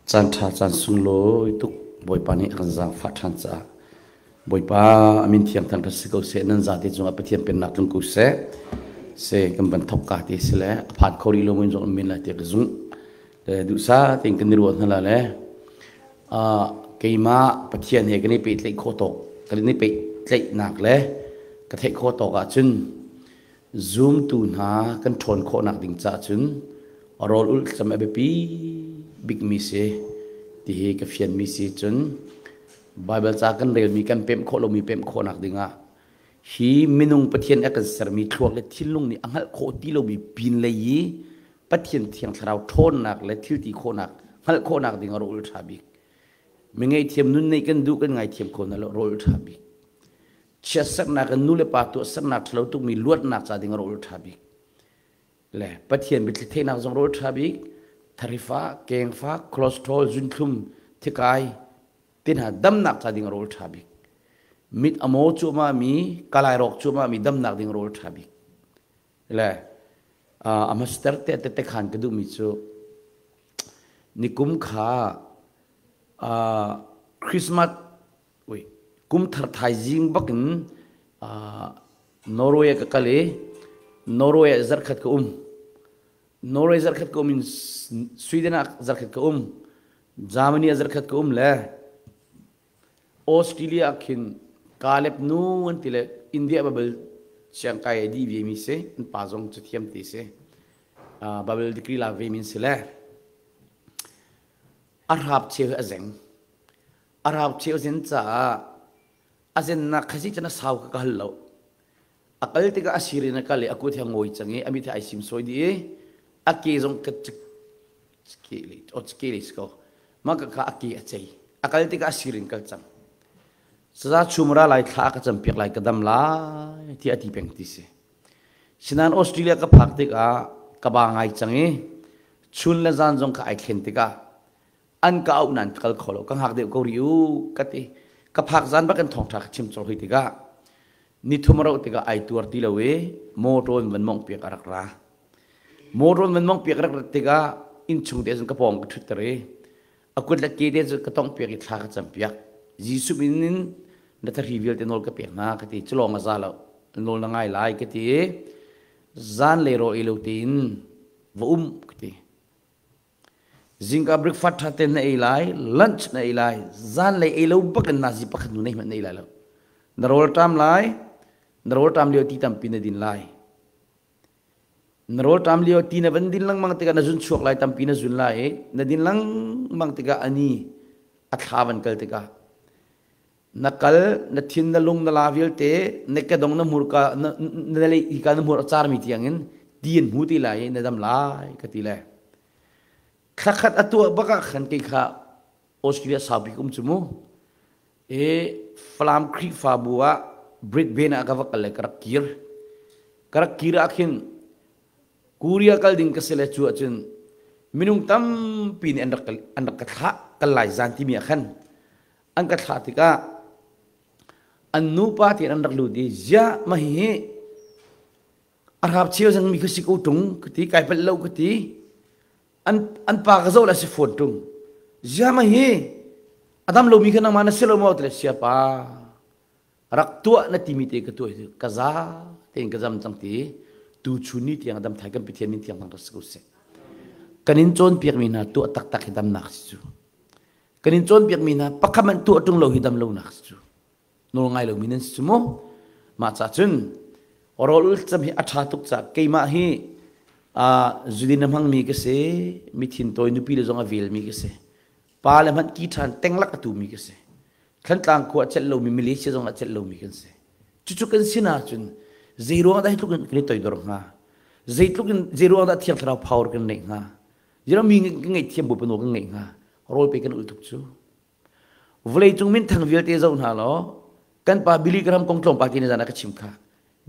Caan ṭha caan sunglawi tuk Bawipa nih a kan zaangfah ṭhan caah Bawipa a min thiang thangṭhat si ko seh, nan zate cungah Pathian pennak tlung ko seh. Se kan van thok ka ti si le a phan kho rih lo mun zong min lai tiah ka zumh. Le duhsa tein kan i ruah hna la le keimah Pathian he kan i pehtlaih khawh tawk kan i pehtlaihnak le ka theih khawh tawk ahcun zumtu hna kan ṭhawn khawhnak ding caah cun rawl ulh thlacam a biapi bikmi si ti hi ka fianmi si cun Baibal ca kan relmi kan pemh khawh lomi pemh khawhnak dingah hi minung Pathian a kan sermi thluak le thinlung nih a hngalh khawh ti lomi pin lei i Pathian Thiang Thlarau ṭhawnnak le thilti khawhnak hngalh khawhnak ding ah rawl ṭha bik. Mi ngaihthiam nun neih kan duh kan ngaithiam kho na lo rawl ṭha bik. Chiatserhnak in nu le pa tuahsernak ṭhalo tukmi luatnak ca ding ah rawl ṭha bik. Le Pathian biathli theihnak zong rawl ṭha bik. Tharifa, kengfa, cholesterol, zunthlum, thikai, te hna damnak ca ding ah rawl ṭha bik. Mit a maw cuahmah mi, kalai rawk cuahmah mi damnak ding rawl ṭha bik. Le a master te tete khan ka duhmi cu nikum kha Christmas ui kum thar thaizing bakin Norway ka kal i Norway ah zarkhat ka um. Norway zarkhat ka um in Sweden ah zarkhat ka um. Germany ah zarkhat ka um le Australia ah khin Caleb nu an ti le India Bible siangkai a dih ve mi si an pa zong cu thiam ti si Bible degree la ve mi si le a hrap cheu a zeng a rap cheu zen caah a zennak khasi cun a sau ka ka hal lo a kal tikah a sir in a kal i a kut he a ngawi cang i a mit he ai sim sawi dih i a ke zong ka ke le si ko mah ka kha a ke a cei a kal tikah a sir in kal cang saza chum ra lai thla ka cam piak lai ka dam lai ti a ti peng ti si sinan Australia ka phak tikah ka ba ngai cang i chun le zan zong ka ai thlen tikah an ka auh nain ka kal kho lo ka hngak deuh ko rih u ka ti ka phak zan bak in thawngṭha ka chim colh hoi tikah nithum a rauh tikah ai tuar ti lo i motor in van mongh piak a rak ra motor in van mongh piak a rak rat tikah innchung te cun ka pawng ka ṭhutter i a kut le ke te cu ka tongh piak i thla ka cam piak Jesuh min in na thahri vialte nawl ka pek hna ka ti cu lawng a za lo nawl na ngai lai ka ti i zan le raw ei lo tein va um ka ti Zingka breakfast ṭha tein na ei lai, lunch na ei lai, zanlei ei lo bak in nazi pakhat nu nei hmanh na ei lai lo. Na rawl ṭam lai, na rawl ṭam lio ti tampi na din lai. Na rawl ṭam lio ti na van din lengmang tikah na zun chuak lai tampi na zun lai i na din lengmang tikah ani a thla van kal tikah na kal na thin na lung na la vialte na kedong na hmurka na na lei ka na hmur a carmi tiangin ti an hmu ti lai i na dam lai ka ti le thlakhat a tuah bak ah khan kei kha Australia saupi um cu mu e Falam Khrihfabu ah Brisbane ah ka va kal le ka rak kir ka rak kir ah khin Korea kal ding ka si le cu ahcun minung tampi nih an rak an rak ka thlah kal lai zan timi ah khan an ka thlah tikah an nupa tein an rak lut i ziah mah hihi a hrap cheu zang mi kha si ko tung ka ti kai palh lo ka ti an an pa ka zoh la si fawn tung ziah mah hi a dam lomi kha nangmah na si lo maw ti le sia pa rak tuah na timi te ka tuah ka za tein ka zam cang ti tu chun ni tiang dam thai kan Pathian min thiang thang rak si ko seh kan in cawnpiak mi hna tuah taktak hi damnak si cu Kan in cawnpiakmi hna pakhat hmanh tuah ṭung lo hi dam lonak cu nawl ngai lomi nan si cu mu. Mah ca cun rawl ul cam hi a ṭha tuk caah keimah hi zudin a hmangmi ka si, mi thintawi nupi le zong a velmi ka si. Pa le hmanh ki ṭhan tenglak a tumi ka si. Thlantlang khua a celh lomi Malaysia zong a celh lomi kan si. Cucu kan sin ahcun zei ruang dah hi tluk in kan i toidor hnga? Zeitluk in zei ruang dah Thiang Thlarau power kan neih hnga? Zira mi ka ngaihthiam bu panu kan ngeih hnga rawl pe kan ul tuk cu vawlei cung minthang vialte zoh hna law kan pa Billy Graham kong tlawmpal te ni zan ah ka chim kha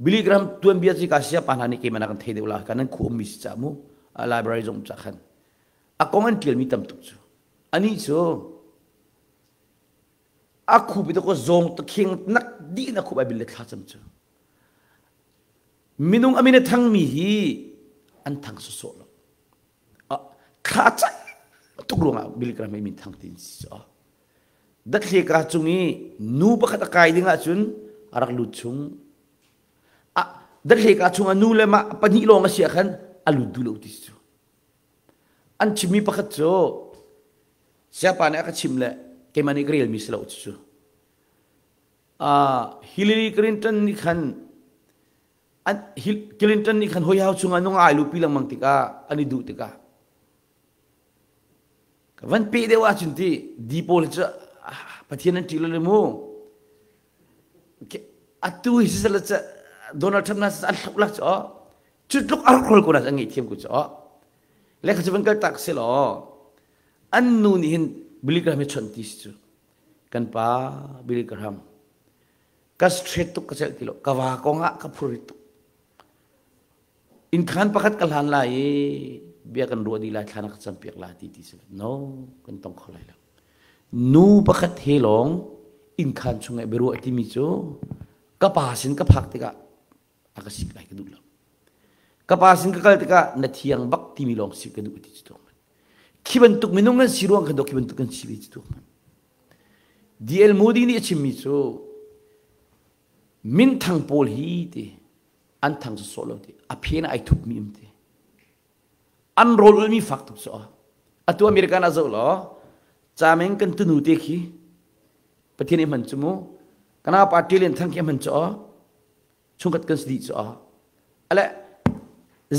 Billy Graham tuanbia cu ka sia pa hna nih keimah kan thei deuh la kan nan khu ummi si ca mu library zong ca khan a kong an tialmi tam tuk cu ani cu a khu pi to ko zawng ta khing nak di na khu bai bil le thla cam cu minung amin a thangmi hi an thang sawsawh lo thla cam tuk ruangah Billy Graham hi min thang tin si cu. Dathleka cung i nu pakhat a kai ding ahcun a rak lut chung. Dathleka chung a nu le mah pahnih lawng a si ah khan a lut duh lo ti si cu. An chimmi pakhat cu siapa nih a ka chim le keimah nih ka relmi si lo cu. Hillary Clinton nih khan Clinton nih khan hoi hau chungah nung ai lupi lengmang tikah an i duh tikah ka van pe deuh ahcun ti di pawl cu Pathian an ṭih lo mu atu hi sisala cu Donald Trump na an hlok la cu cu tluk a rak ko na an ngei thiam ko cu le kha cu van kal tak si law an nu nih hin Billy Graham hi chon ti si cu kan pa Billy Graham ka straight tuk ka celh ti lo ka va kong ah ka phur tuk Innkhan pakhat ka hlan lai i bia kan ruah dih lai thla na ka campiak la ti ti si no kan tong kho lai lo. Nu pakhat he lawng innkhan chung i biaruah timi cu ka pa sin ka phak tikah a ka sik lai ka duh lo. Ka pa sin ka kal tikah na thiang bak timi lawng si ka duh ti cu tuak man. Khi bantuk minung kan si ruang khan khi bantuk kan si ve cu tuak man. DL Moody nih a chimmi cu minthang pawl hi ti an thang sawsawh lo ti a phen ai thup mi um ti an rawl ulmi fak tuk so atu American ah zoh law cameng kan tunu te khi Pathian i hman cu mu kana pa tilian thang khi hman cu chungkhat kan si dih cu ale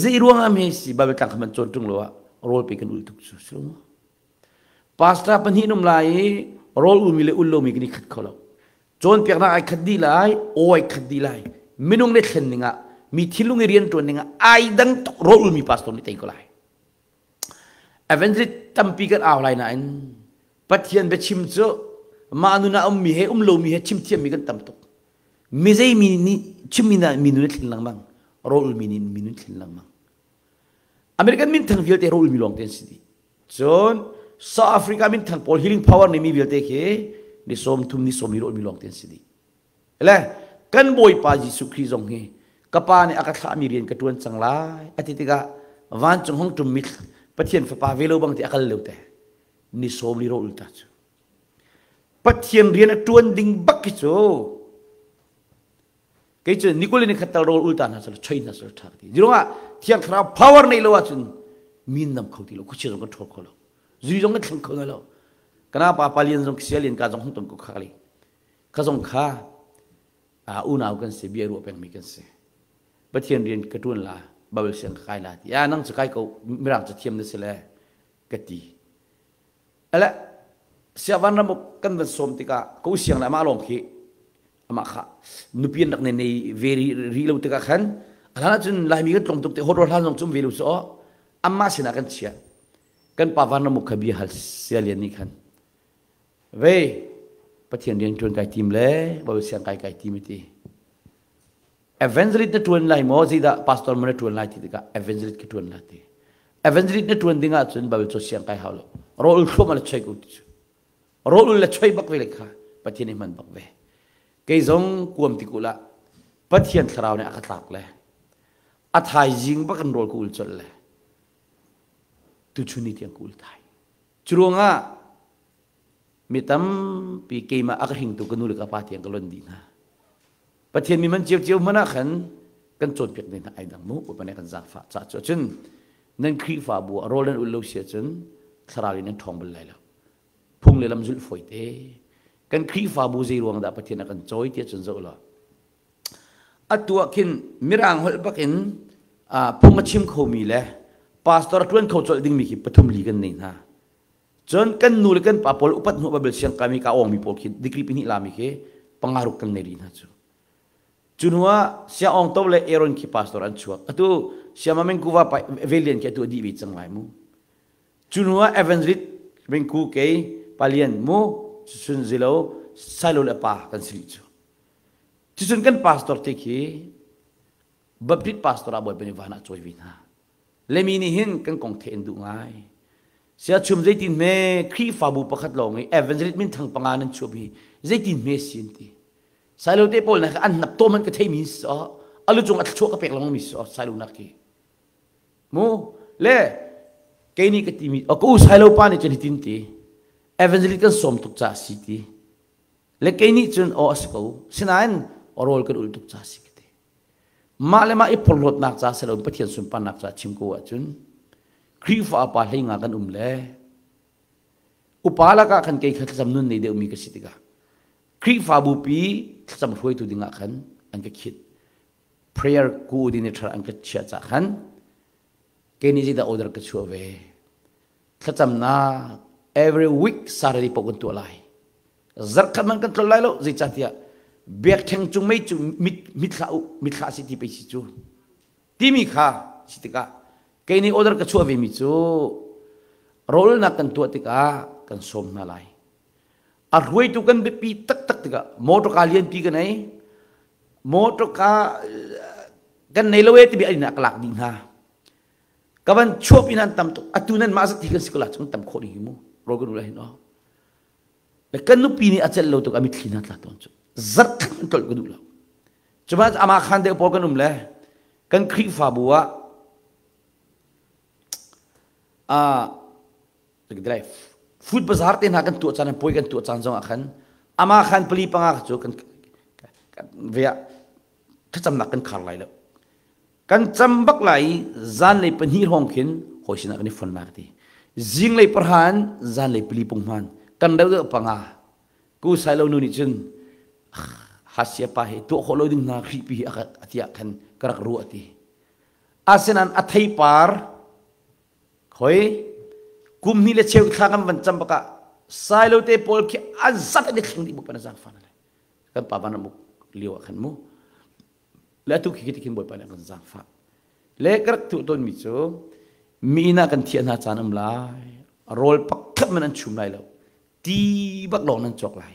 zei ruang ah me si Bible tlang kha man cawn tung lo ah rawl pe kan ul tuk cu si lo pastor pahnih num lai i rawl ulmi le ul lomi kan i khat kho lo Cawnpiaknak ai khat dih lai, aw ai khat dih lai. Minung le thlen ning ah, mi thinlung i rianṭuan ning ah ai dang tuk rawlulmi pastor nih tei ko lai. Evangelist tampi kan au lai nain Pathian biachim cu mah nun ah ummi he um lomi he chim thiammi kan tam tuk. Mi zei mi nih chimmi na mi nun a thlen lengmang, rawlulmi nih mi nun thlen lengmang. American minthang vialte rawlulmi lawng te an si dih. Cun South Africa minthang pawl healing power nih mi vialte khi ni 30 ni 40 rawlmi lawng te an si dih. Le kan Bawipa Jesuh Khrih zong hi ka pa nih a ka thlahmi rian ka ṭuan cang lai a ti tikah vancung hong ṭummi Pathian fapa ve lo bang ti a kal lo te ni 40 rawl ta cu Pathian rian a ṭuan ding bak khi cu Kei cu nikul in khat tal rawl ul ta hna sal choi hna sal tha ti. Zirong ah thiang thlarau power nei lo ahcun min nam kho ti lo khuachia zong kan ṭhawl kho lo. Zui zong kan thleng kho lo. Kana pa palian zong sialin ka zong hung ton ko kha li. Kha zong kha a unau kan si bia ruah pengmi kan si. Pathian rian ka ṭuan la Bible siang ka kai la ti. A nang cu kai ko mirang cu thiam na si le ka ti. Ale siavan ram kan van sawm tikah ko siang le amah lawng khi amah kha nupi an rak nei nei ve rih lo tikah khan a hlan ahcun Laimi kan tlawm tuk te hawt hlan zong cum ve lo so amah sinah kan chiah kan pa van ramuk kha bia hal sia lian nih khan ve Pathian rian ṭuan kai tim le Baibal siang kai kai tim ti Evangelist na ṭuan lai maw zeidah pastor ma na ṭuan lai ti tikah evangelist ka ṭuan lai ti evangelist na ṭuan ding ahcun Bible cu siang kai hau lo rawl thluam le choi ko ti cu rawl le choi bak ve le kha Pathian i hman bak ve kei zong kuam ti kula Pathian thlarau nih a ka tlak le a thaizing bak in rawl ka ul colh le tuchun ni tiang ka ul thai cu ruangah mi tampi keimah a ka hringtu ka nu le ka pa tiang ka lon dih hna Pathian mi man ciocio hmanh ah khan kan cawnpiak ne hna ai dang mu Bawipa nih kan zaangfah ca cu cun nan Khrihfabu ah rawl nan ul lo si ahcun thlarau in nan ṭhawng bal lai lo phung le lam zulh fawi te kan Khrihfabu zei ruang dah Pathian a kan cawi tiah cun zoh law atu ah khin mirang holh bak in phung a chim khomi le pastor a ṭuan kho colh dingmi khi pathum li kan nei hna Cun kan nu le kan pa pawl upat hnu Bible siang kaimi ka awngmi pawl khi degree pahnih lami khi pangaruk kan nei rih hna cu. Cu hnu ah Sia Awng To le Aaron khi pastor an chuak. Atu Siama Mengkuva pa Velian khi atu a dih ve cang lai mu. Cu hnu ah Evangelist Mengku kei Palian mu sun zilo Silo le pa kan si rih cu. Cucun kan pastor te khi Baptist pastor ah Bawipa nih van ah cawi ve hna. Le mi nih hin kan kong theih an duh ngai. Siachum zeitin hme Khrihfabu pakhat lawng i evangelist minthang panga nan chuah hi zeitin hme si an ti. Sailo te pawl nak an hnap tom an ka theimi so alu cung a thluachuah ka pek lengmang mi so sailo nak hi. Mu le Kei nih ka timi ka u Sailo pa nih cun hitin ti evangelist kan sawm tuk ca si ti. Le kei nih cun aw a si ko. Sinain rawl kan ul tuk ca si ka ti. Mah le mah i porhlawtnak ca si loin Pathian sunparnak ca chim ko ahcun Khrihfa pa hlei nga kan um le upa lakah khan kei kha thlacam nun nei deuhmi ka si tikah Khrihfabu pi thlacam hruaitu dingah khan an ka khit. Prayer coordinator an ka chiah cah khan kei nih zeidah order ka chuah ve. Thlacamnak every week Saturday paoh kan tuah lai. Zarhkhat man kan tlol lai lo zeicahtiah biakṭheng cung mei cu mit mithla u mithla si ti pei si cu timi kha si tikah kei nih order ka chuah ve mi cu rawlnak kan tuah tikah kan sawm hna lai. A hruaitu kan biapi taktak tikah motor ka lianpi ka nei motor ka kan nei lo e timi an ka lak dih hna. Ka van chuah in an tam tuk atu nan mah zat hi kan si ko la chung tam khawh ding hi mu rawl kan ul hin aw. Le kan nupi nih a celh lo tuk a mitthli hna tla tawn cu zarh khat an tlolh ka duh lo. Cuba ama khan deuh pawl kan um le kan Khrihfabu ah food bazaar te hna kan tuah caan puai kan tuah caan zong ah khan ama khan pali panga cu kan ve ah thlacamnak kan khar lai lo. Kan cam bak lai i zanlei pahnih hrawng khin hawi sinah kan i fon lai ka ti. Zinglei pahra in zanlei pali punghman kan reu deuh panga. Ku Sailo nu nih cun hasia pa hi tuah khawh lo ding hna Khrihpi hi a ti ah khan ka rak ruah ti. Asinain a theipar khoi kum hnih le cheu thla kan van cam bakah Sailo te pawl khi an zat an i thleng dih bak pan zang fan kan pa van ram lio ah khan mu Le atu khi khi khin Bawipa nih a kan zaangfah. Le ka rak tuah tawnmi cu mi inn ah kan thiah hna caan um lai. Rawl pakhat man an chum lai lo. Ti bak lawng nan cawk lai.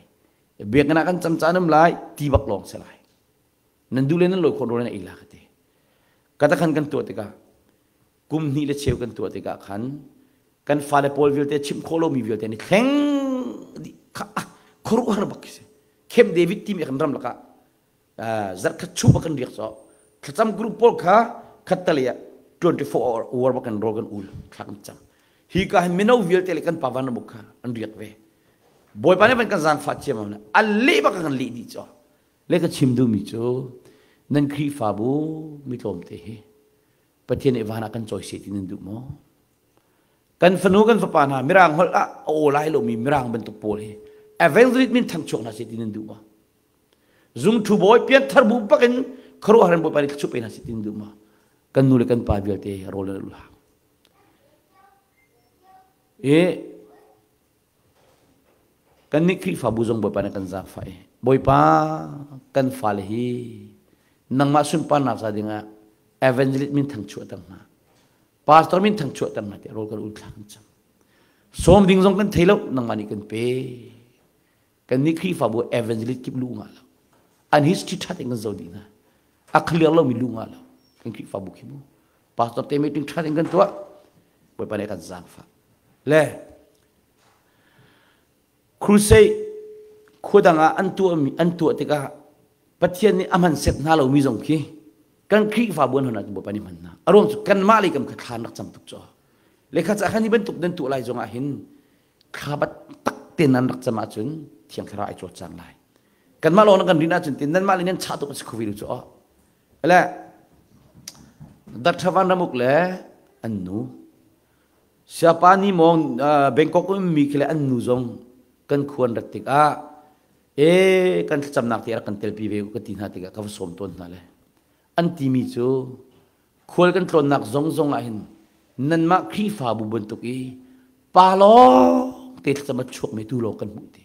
Biakinn ah kan cam caan um lai, ti bak lawng si lai. Nan duh le nan lawi khawh rawl nan ei la ka ti. Ka khan kan tuah tikah kum hnih le cheu kan tuah tikah khan kan fale pawl vialte chimh khawh lomi vialte nih thleng dih kha khuaruahhar bak khi si. Camp David timi kan ram lakah zarkhat chung bak kan riak cho thlacam group pawl kha khattale ah 24 hour hour bak kan rawl kan ul thla kan cam hi ka hin mino vialte le kan pa van buk kha an riak ve bawipa nih van kan zaangfah ciam am a leh bak kan leh dih cho le ka chim duhmi cu nan Khrihfabu mi tlawmte hi Pathian nih van ah kan cawi se ti nan duh maw kan fanu kan fapa hna mirang holh ah a aw lai lomi mirang bantuk pawl hi evangelist min thangchuak hna se ti nan duh maw Zungthu bawi pianthar bu bak in khuaruahhar in Bawipa nih thluachuah pe hna seh ti duh ma? Kan nu le kan pa vialte rawl an ul hang. E kan nih Khrihfabu zong Bawipa nih kan zaangfah i Bawipa kan fale hi nangmah sunparnak ca dingah evangelist min thangchuah ter hna pastor min thangchuah ter hna tiah rawl kan ul thla kan cam sawm ding zong kan thei lo nangmah nih kan pe Kannih Khrihfabu evangelist kip lu ngah lo. An history ṭhat in kan zoh dih hna. A clear lomi lu ngah lo. Kan Khrihfabu khi mu. Pastor te meeting ṭhat in kan tuah. Bawipa nih kan zaangfah. Le crusade khua dang ah an tuah an tuah tikah Pathian nih a hman set hna lomi zong khi kan Khrihfabu an hon ahcun Bawipa nih hman hna. A ruang cu kanmah lei kam kha thla an rak cam tuk cu. Le kha ca khan hi bantuk nan tuah lai zong ah hin thla tak te nan rak cam ahcun thiang thlarau ai cawlcang lai kanmah lawng nan kan rin ahcun tin nanmah le nan chah tuk a si kho ve cu le Dr. Van Ramuk le an nu Siapa ni mong Bangkok um mi khi le an nu zong kan khuan rat tikah e kan thlacamnak ti rak kan telpi ve ka ti hna tikah ka va sawm tawn hna le an timi cu Khual kan tlawnnak zongzong ah hin nanmah Khrihfabu bantuk i pa lawng te thlacam a chuakmi tu lawng kan hmuh ti.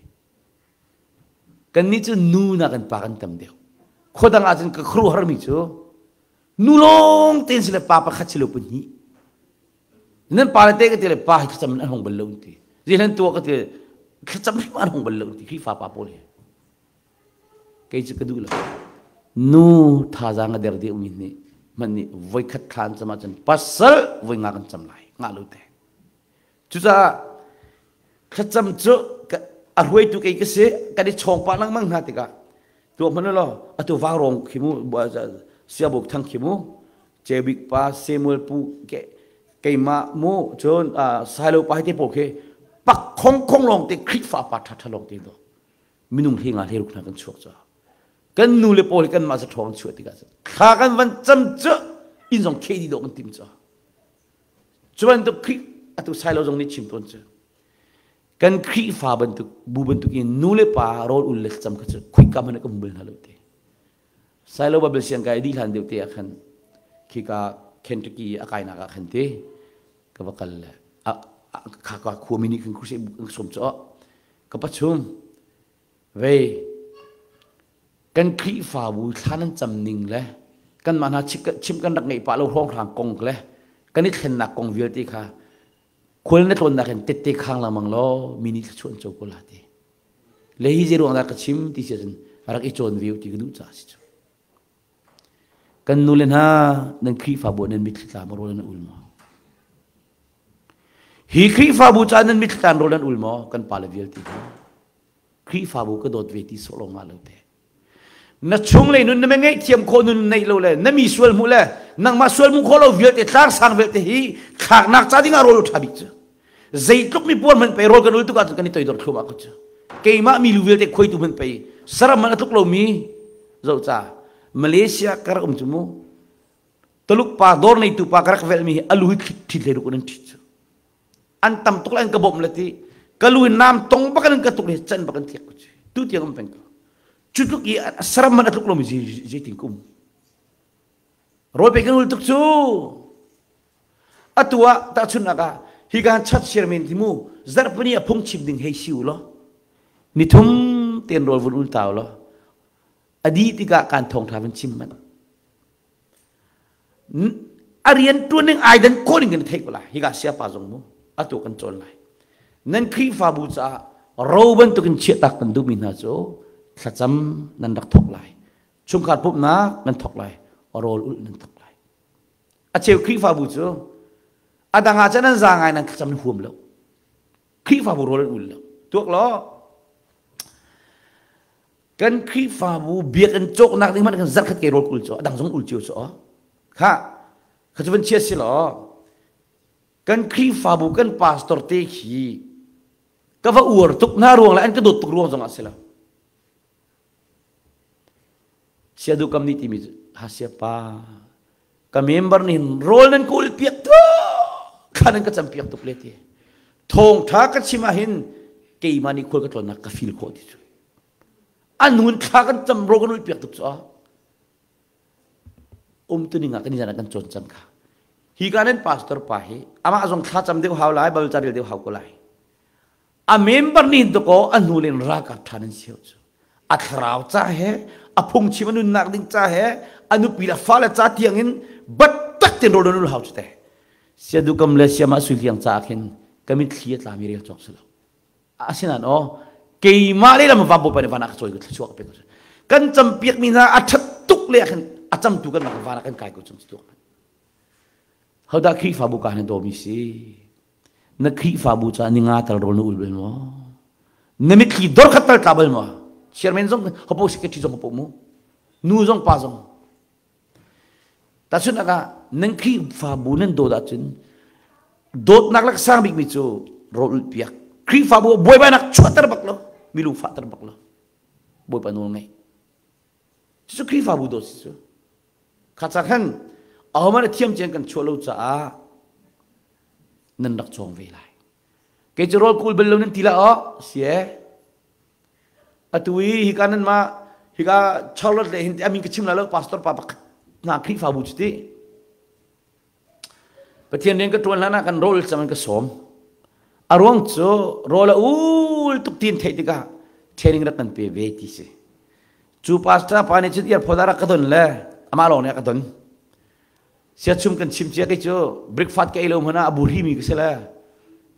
Kannih cu nu nakin pa kan tam deuh. Khua dang ahcun ka khuaruahharmi cu nu lawng tein si le pa pakhat si lo pahnih. Nan pa le te ka ti le pa hi thlacam an hong bal lo ti. Zihlan tuah ka ti thlacam hrim an hong bal lo ti Khrihfa pa pawl hi. Kei cu ka duh lo. Nu thazaang a der deuhmi nih hmanh nih voikhat thla an cam ahcun pasal voi nga kan cam lai ngah lo te. Cucaah thlacam cu a hruaitu kei ka si kan i chawng pah lengmang hna tikah tuah hmanh law atu vaurawng khi mu siabuk thang khi mu Cebik pa Samuel pu ke. Keimah mu cun Sailo pa hi te pawl khi pak khong khong lawng te Khrihfa pa ṭha ṭha lawng te do minung hle nga hle ruk hna kan chuak caah kan nu le pawl hi kanmah sa ṭhawng chuah tikah thla kan van cam cu inn zong kheh dih dawh kan tim cu cu bantuk Khrih atu Sailo zong nih chim tawn cu kan Khrihfa bantuk bu bantuk in nu le pa rawl ul le thlacam kha cu khuika hmanh ah ka hmu bal hna lo te Silo Bible siang kai dih hlan deuh te ah khan khika Kentucky a kainak ah khan te ka va kal le kha ka khuami nih khan crusade an sawm cu ka pachum vei kan Khrihfabu thla nan cam ning le kanmah hna chim kan rak ngeih pah lo hrawnghrang kong le kan i thlennak kong vialte kha khual na tlawnnak in tette khang lengmang law mi nih thluachuah an co ko la ti le hi zei ruang dah ka chim ti si ahcun rak i cawn ve ti ka duh caah si cu kan nu le hna nan Khrihfabu nan mitthli tla maw rawl nan ul maw hi Khrihfabu caah nan mitthli tla rawl nan ul maw kan pale vialte hna Khrihfabu ka dawt ve ti sawh lo nga lo te na chunglei nun na ngaihthiam khawh nun neih lo le na mi sual hmuh le nangmah sual hmuh khawh lo vialte tlang sang vialte hi thlaknak ca ding ah rawl ṭha bik cu zeitluk mi puan hmanh pei rawl kan ul tuk ahcun kan i toidor thluahmah ko cu keimah mi lu vialte khuaitu hmanh pei saram hmanh a tluk lomi zoh ca Malaysia ka rak um cu mu Tuluk pa dawr neitu pa ka rak velhmi hi a lu hi ṭhit hlei ruk in an ṭhit cu an tam tuk le an ka bawmh le ti ka lu in nam tong bak in ka tuk le can bak in thiak ko tu tiang um peng ko cu tluk i saram man a tluk lomi zeitin kum rawl pe kan ul tuk cu atu ah tahchunhnak ah hi kan chat chairman ti mu zarhpini a phung chim ding hei si u law nithum ten rawl vun ul tau law a dih tikah kan thawngtha van chim man A rian ṭuan ning ai dan khawh ning kan theih ko lai. Hika siapa zong mu atu kan cawn lai. Nan Khrihfabu caah ro bantukin chiahtak kan duhmi hna cu thlacam nan rak thawk lai. Chungkhar pumhnak nan thawk lai. Rawl ulh nan thawk lai. A cheu Khrihfabu cu a dang ah cun an za ngai nan thlacam nan huam lo. Khrihfabu rawl an ul lo. Tuak law Kan Khrihfabu biakinn cawknak ding hmanh kan zarkhat ke rawl kul cu a dang zong ul cio cu kha kha cu van chia si law kan Khrihfabu kan pastor te khi ka va uar tuk hna ruang le an ka dawt tuk ruang zong ah si lo sia du kam nih timi cu ha sia pa ka member nih rawl nan ka ul piak tuk thla nan ka cam piak tuk le ti thawngtha ka chim ah hin keimah nih khual ka tlawnnak ka feel khawh ti cu an hun thla kan cam ro kan ul piak tuk cu um tu ning ah kan izan kan cawn cang kha hi ka nan pastor pa hi amah zong thla cam deuh hau lai bal carel deuh hau ko lai a member nih to ko a hnu len ralkap than an siau cu a thlarau ca he a phungchim a nunnak ding ca he a nupi le fale ca tiang in bat tak ten ro ul hau cu te siadukam le siama sui liang ca khin ka mitthli a tlami rel cawk si lo Asinain aw keimah le lam van bawipa nih van ah ka cawi ko thluachuah ka pe ko kan campiak mi hna a ṭhat tuk le ah khin a camtu kan rak van ah kan kai ko chung tuak hodah Khrihfabu ka na dawmi si na Khrihfabu caah ni nga tal rawl na ul bal maw na mitthli dor khat tal tla bal maw chairman zong hopo secretary zong hopo mu nu zong pa zong Tahchunhnak ah nan Khrihfabu nan dawt ahcun dawtnak lak sang bikmi cu rawl ulh piak. Khrihfabu buaibainak chuahter bak lo, mi lungfahter bak lo. Bawipa nawl ngaih. Cucu Khrihfabu dawt si cu. Kha ca khan ahohmanh a thiam cian kan chuah lo caah nan rak cawng ve lai. Kei cu rawl kul bal lo nan ti la aw, si e. Atu i hika nan mah hika Charlotte le hin amin ka chim la lo pastor pa pakhat hna Khrihfabu cu ti. Pathian rian ka ṭuan hlan ah kan rawl cang an ka sawm. A ruang cu rawl a ul tuk tin theih tikah training rak kan pe ve ti si. Cu pastor pa nih cun earphone a rak ka don le amah lawng nih a ka don. Siachum kan chim cia kei cu breakfast ka ei lo hmanh ah a buri mi ka si le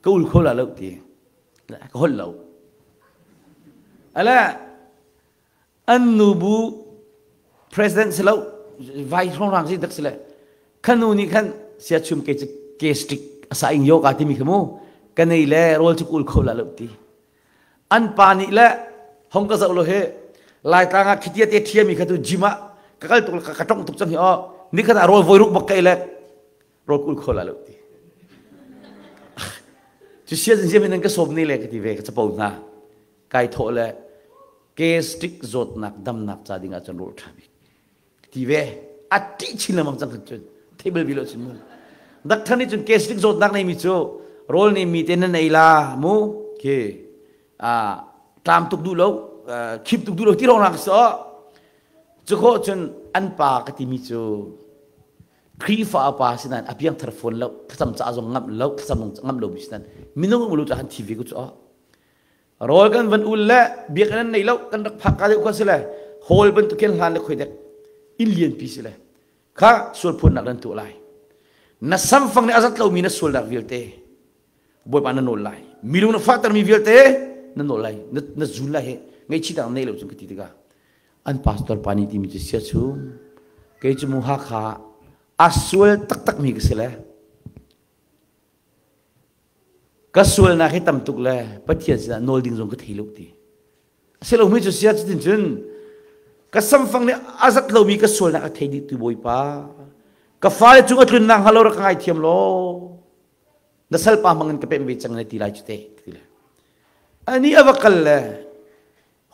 ka ul kho la lo ti. Ka holh lo. Ale an nubu president si lo vai hrongrang si dak si le khanu nih khan siachum ke cu gastric asa ing yoga timi kha mu ka nei le rawl cu kul kho la lo ti an pa nih le hong ka zoh lo he laitlang ah khitia te thiami kha tu gym ah ka kal tuk ka tong tuk cang hi o ni khat ah rawl voi ruk bak kai le rawl kul kho la lo ti. Cu sia zin nan ka sawm ne le ka ti ve ka capo hna. Kai thawh le gastric zawtnak damnak ca ding ah cun rawl ṭha bik. Ti ve a ṭih chin lengmang cang khan cun table bi lo cun mu. Doctor nih cun gastric zawtnak nei mi cu rawl nei mi te nan ei la mu khi tlam tuk duh lo khip tuk duh lo ti rong nak so cu khawh cun an pa ka timi cu Khrihfa pa si nain a piangthar fawn lo thlacam ca zong ngamh lo thlacam ngamh lo mi si nain minung um lu ca han thi ve ko cu rawl kan van ul le biakinn an nei lo kan rak phak ka deuh kha si le hall bantuk khin hlan le khoi dek inn lian pi si le kha sual phuannak nan tuah lai na samfang nih a zat lomi na sualnak vialte Bawipa na nawl lai milung na fahtermi vialte na nawl lai na zun lai he ngaihchih dang nei lo cun ka ti tikah an pastor pa nih timi cu sia chung kei cu mu Hakha a sual taktak mi ka si le ka sualnak hi tam tuk le Pathian sinah nawl ding zong ka thei lo ti a si lomi cu sia cutin cun ka samfang nih a zat lomi ka sualnak a thei dih tu Bawipa ka fale cung a tlunnak hnga lo rak ka ngaithiam law na salpa hmang in ka pemh ve cang na ti lai cu te ti le ani a va kal le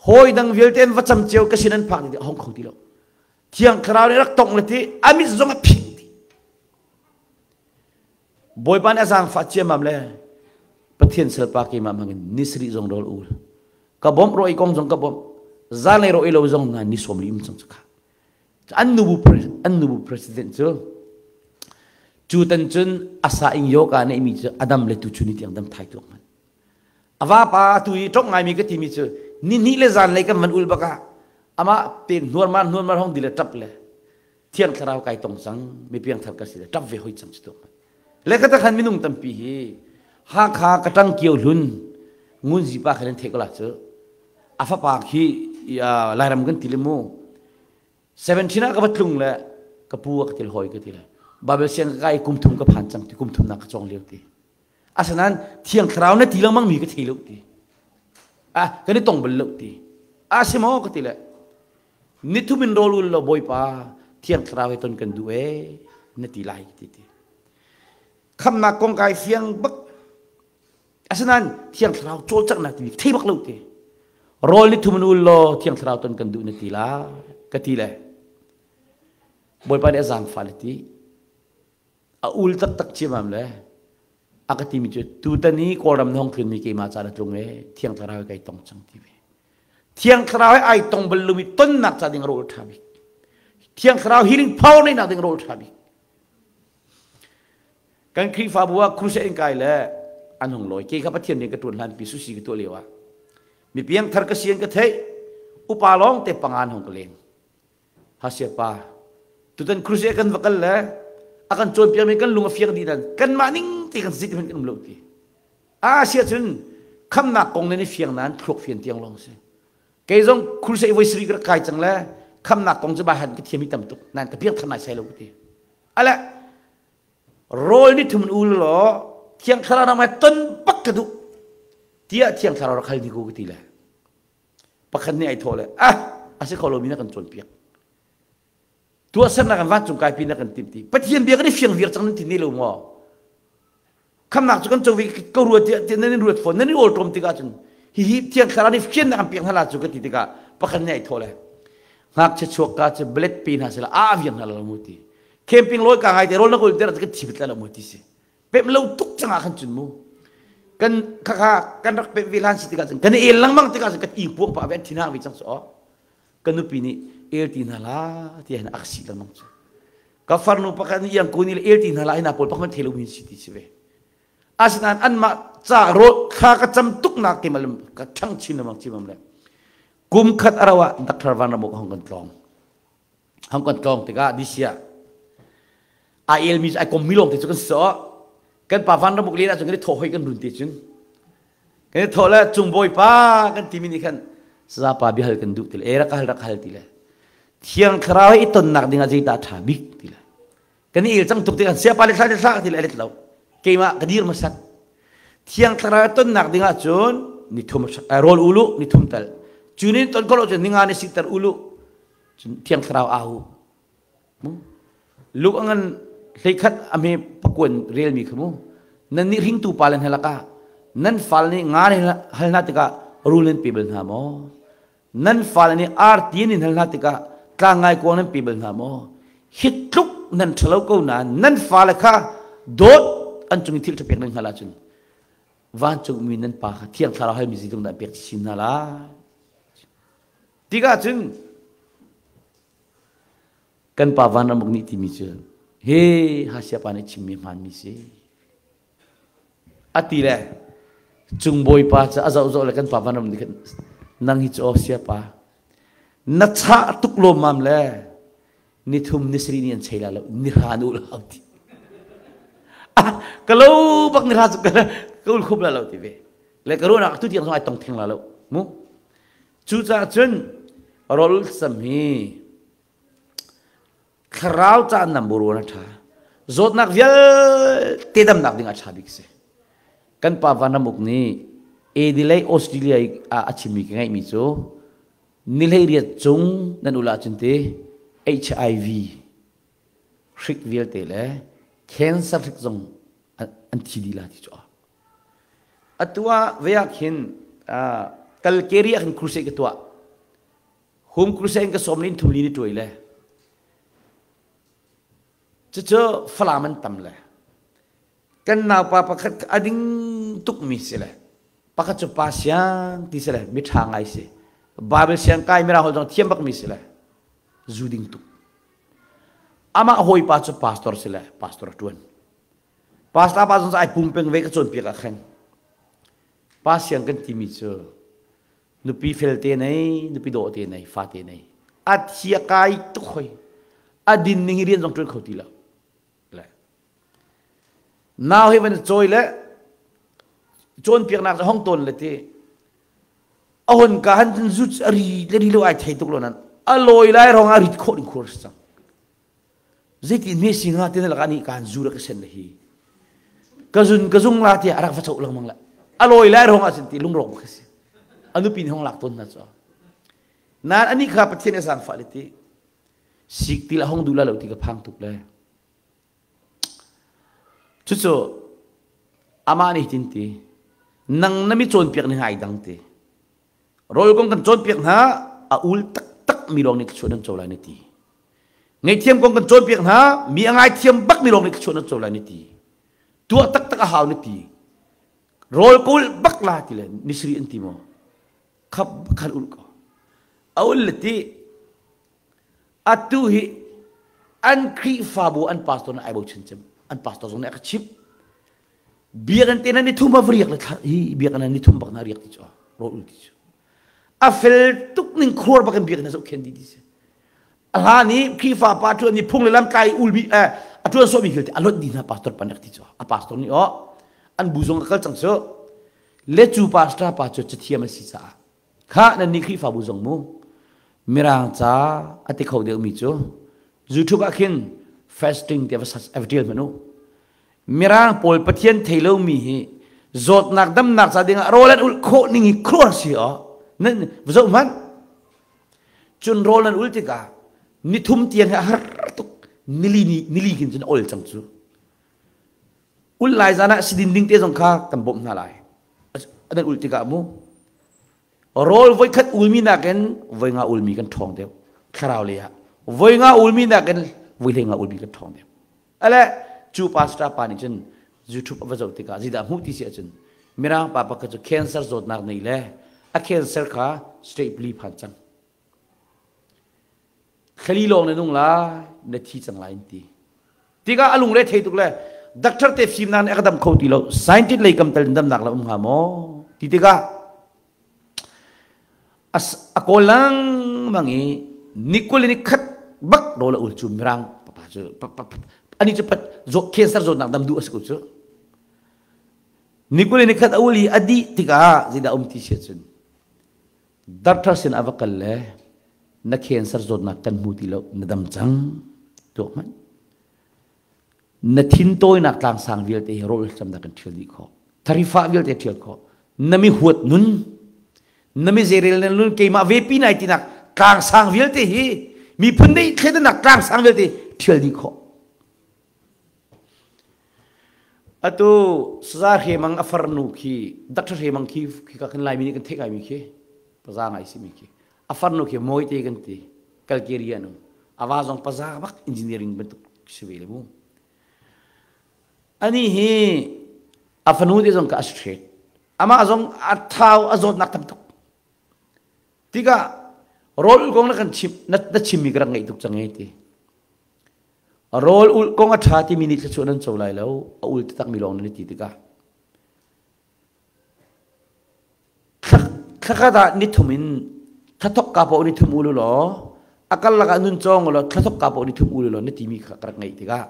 hawi dang vialte an va cam cio ka sin an phak ti hong kho ti lo thiang thlarau nih rak tong le ti amit zong a phing ti bawipa nih a zaangfah ciammam le pathian salpa keimah hmang in ni sarih zong rawl ul ka bawmh ro i kong zong ka bawmh zanlei ro i lo zong na ni sawm li um cang cu kha An nubu an nubu president cu cu tan cun asa ing yoga neih mi cu adam le tu chuni tiang dam thai tuak man. Ava pa tu i ṭong ngaimi ka timi cu ni hnih le zan lei kan van ul bak ah amah te hnuarmar hnuarmar hong di le ṭap le thiang thlarau kai tong cang mi piangthar ka si le ṭap ve hoi cang cu tuak man. Le ka takhan minung tampi hi Hakha ka ṭang kio hlun ngunzi pa khan an theih ko la cu a fapa khi Lairam kan ti le mu 17 ah ka va tlung le ka pu a ka til hawi ka ti le Bible siang ka kai kum thum ka phan cang ti kum thum nak ka cawng lio ti asinain thiang thlarau na ti lengmang mi ka thei lo ti ah kan i tong bal lo ti a si maw ka ti le nithum in rawl ul lo bawipa thiang thlarau he ton kan duh e na ti lai ti ti khamnak kong kai fiang bak Asinain Thiang Thlarau cawlcanghnak timi thei bak lo te. Rawl ni thum in ul law Thiang Thlarau ton kan duh na ti la ka ti le. Bawipa nih a zaangfah le ti. A ul taktak ciamam le a ka timi cu tutan i Kawlram na hong tlunmi keimah ca na tlung e Thiang Thlarau kai tong cang ti ve. Thiang Thlarau he ai tong bal lomi tonnak ca ding rawl ṭha bik. Thiang Thlarau healing power neihnak ding rawl ṭha bik. Kan Khrihfabu ah crusade in kai le an hung lawi. Kei kha Pathian rian ka ṭuan hlanpi susi ka tuah lio ah mi piangthar ka si an ka theih upa lawng te panga an hung ka leng. Hasia pa tutan crusade kan va kal le a kan cawnpiakmi kan lung a fiang dih nan kanmah ning te kan zik kan um lo ti. A sia cun khamnak kong nan i fiang nan thluak fian tiang lawng si. Kei zong crusade voi sari ka rak kai cang le khamnak kong cu bai han ka thiam i tam tuk nan ka piangthar nai sai lo ka ti. Ale rawl ni thum in ul law thiang thlarau nang mai ton bak ka duh tiah thiang thlarau rak hal ni ko ka ti le pakhat nih ai thawh le ah a si kho lomi na kan cawnpiak tuahsernak kan vancung kaipi na kan timh ti pathian bia kan i fiang viar cang nan ti ne lo maw khamnak cu kan co ve ko rua tiah tiah nan in ruat fawn nan i awl ṭawm tikah cun hihi thiang thlarau nih fiannak an pek hna la cu ka ti tikah pakhat nih ai thawh le ngakchia chuak ka cu blet pe hna sila a viang hna lo mu ti camping lawi ka ngai te rawl na kawl ter kan thi bit la mu ti si pem lo tuk cangah khan cun mu kan khakha kan rak pem ve hlan si tikah cun kan i el lengmang tikah cun kan i puang pa ve an thinang ve cang so ka nupi nih el ti hna la ti hin a si lengmang cu ka farnu pakhat nih iang kuni le el ti hna la hina pawl pakhat thelo min si ti si ve asinain anmah ca ro thla ka cam tuk nak ke malam ka ṭhang chin lengmang cimam le kum khat arawa Dr. Van Ramuk hong kan tlong hong kan tlong tikah disia a el mi ai kom mi lawng te cu kan so kan pa Van Ramuk len ahcun kan i thawh hoi kan run te cun Kan i thawh le cung bawipa kan timi nih khan sazapa biahal kan duh ti le e rak hal rak hal ti le thiang thlarau he i tonnak ding ah zeidah ṭha bik ti le kan i el cang tuk tikah siapa le thla le thla ti le a let lo keimah ka dir hmasat thiang thlarau he tonnak ding ah cun ni thum rawl ulu ni thum tal cu ni ton kholo cun ninga ni siter ulu cun thiang thlarau au Luke a ngan hleikhat a hme pakuan relmi kha mu nan nih hringtu pa le hna lakah Nan fale nih nga hal hna tikah rul nan pe bal hna maw? Nan fale nih arti an in hal hna tikah tlangngai kuang nan pe bal hna maw? Hi tluk nan ṭhalo ko nain nan fale kha dawt an cung i thil ṭha pek nan hngalh ahcun vancungmi nan pa kha thiang thlarau halmi zeitluk dah pek chin hna lai? Tikah cun kan pa vanramuk nih timi cu he hasia pa nih chimmi hmaanmi si. A ti le cung bawipa cu a zoh zoh le kan pa vanram nih khan nang hi cu aw siapa na chah tuk lawmmam le nithum nisarih ni an chei la lo nihra an ul hau ti. Ah, ka lo bak nihra cu ka ka ul khum la lo ti ve. Le ka ruahnak tu tiang zong ai tong theng la lo mu. Cucaah cun rawl sam hi thlarau ca number one a ṭha. Zawtnak vialte damnak ding a ṭha bik si. Kan pa Van Ram Uk nih Adelaide Australia ah a chimmi ka ngeihmi cu ni 18 cung nan ul ahcun ti HIV hrik vialte le cancer hrik zong an thi dih la ti cu. Atu ah ve ah khin Calgary ah khin crusade ka tuah. Home crusade in ka sawm le in thum li ni tuai le. Cucu Falam an tam le. Kan naupa pakhat a ding tukmi si le. Pakhat cu pa siang ti si le mi ṭha ngai si. Bible siang kai mirang holh zong thiam bakmi si le. Zu ding tuk. Amah hawipa cu pastor si le pastor a ṭuan. Pastor pa zong ai pum peng ve ka cawnpiak ah khan. Pa siang kan timi cu nupi felte nei, nupi dawh te nei, fa te nei. A thia kai tuk hoi. A din ning hi rian zong ṭuan kho ti lo. Le. Nau hi van cawi le cawnpiaknak cu hong tawn le ti. A hon ka han zu a ri le ri lo ai thei tuk lo nan. A lawi lai rong a rit khawh ding khur cang. Zeiti hme si nga ti na lakah nih kaan zu ra ka sen le hi. Ka zun ka zung la tiah a rak va choh lengmang le. A lawi lai rong ah cun ti lungrawk bak si. A nupi nih hong lak tawn hna cu. Nain ani kha Pathian a zaangfah le ti. Sik ti la hong duh la lo ti ka phang tuk le. Cucu amah nih tin ti nang na mi cawnpiak ning ai dang ti. Rawl kong kan cawnpiak hna a ul taktak mi lawng nih thluachuah nan co lai na ti. Ngaihthiam kong kan cawnpiak hna mi a ngaithiam bak mi lawng nih thluachuah nan co lai na ti. Tuah taktak a hau na ti. Rawl kawl bak la ti le nisri an ti maw? Khap khan ul ko. A ul le ti atu hi an Khrihfabu an pastor nih ai bochan cem. An pastor zong nih a ka chimh. Biakinn te na ni thum a riak le thla hi biakinn ni thum bak na riak ti cu rawl ul ti cu a fel tuk ning khuar bak in biakinn zoh khen di ti si a hlan i Khrihfa pa ṭuan ni phung le lam tlai ul mi a ṭuan sawh mi vialte a lonh dih hna pastor pa nek ti cu a pastor nih oh an bu zong a kal cang cu le cu pastor pa cu cathiam a si caah Khah nan nih Khrihfabu zong mu Mirang ca a ti kho deuhmi cu YouTube ah khin fasting ti va ṭial hmanh u. Mirang pawl Pathian thei lomi hi zawtnak damnak ca dingah rawl an ulh khawh ning hi khuaruahhar si aw. Nan va zoh hmanh. Cun rawl nan ul tikah nithum tiang hi a har tuk. Nili ni nili khin cun a ol cang cu. Ul lai zan ah sidin ding te zong kha kan bawmh hna lai. An ul tikah mu rawl voikhat ulmi nakin voi nga ulmi kan ṭhawng deuh thlarau lei ah voi nga ulmi nakin voi hlei nga ulmi kan ṭhawng deuh ale cu pastor pa nih cun YouTube a va zoh tikah zeidah hmuh ti si ahcun mirang pa pakhat cu cancer zawtnak nei le a cancer kha state pli phan cang Thlali lawng na nung lai, na thi cang lai an ti. Tikah a lungre thei tuk le doctor te fimnak nih a ka dam kho ti lo, scientist lei kam tal in damnak la um hnga maw? Ti tikah a kawl lengmang i nikul in khat bak rawl a ul cu mirang papa cu ani cu pat cancer zawtnak dam duh a si ko cu. Nikul in khat a ul i a dih tikah zeidah um ti si ahcun Doctor sin a va kal le na cancer zawtnak kan hmu ti lo na dam cang tuak hmanh na thin tawinak tlangsang vialte hi rawl camnak kan ṭhial dih khawh tharifah vialte ṭhial khawh na mi huat nun na mi zeirel na nun keimah vepi nai tinak tlangsang vialte hi miphun dei thledanak tlangsang vialte ṭhial dih khawh. Atu Saza Hremang a farnu khi Dr. Hremang khi khi ka kan Laimi nih kan theih ngaimi khi paza ngai simi khi a farnu khi Mawite kan ti Calgary an um a va zong paza bak engineering bantuk si ve le mu ani hi a fanu te zong ka a straight amah zong a thau a zawtnak tam tuk tikah rawl kong na kan chim na chimmi ka rak ngaih tuk cang e ti Rawl ulh kong a ṭha timi nih thluachuah nan co lai lo, a ul taktakmi lawng nan i ti tikah. Thlakhat ah nithum in thlathok ka paoh nithum ul law a kal lakah nun cawng law thlathok ka paoh nithum ul law na timi kha ka rak ngaih tikah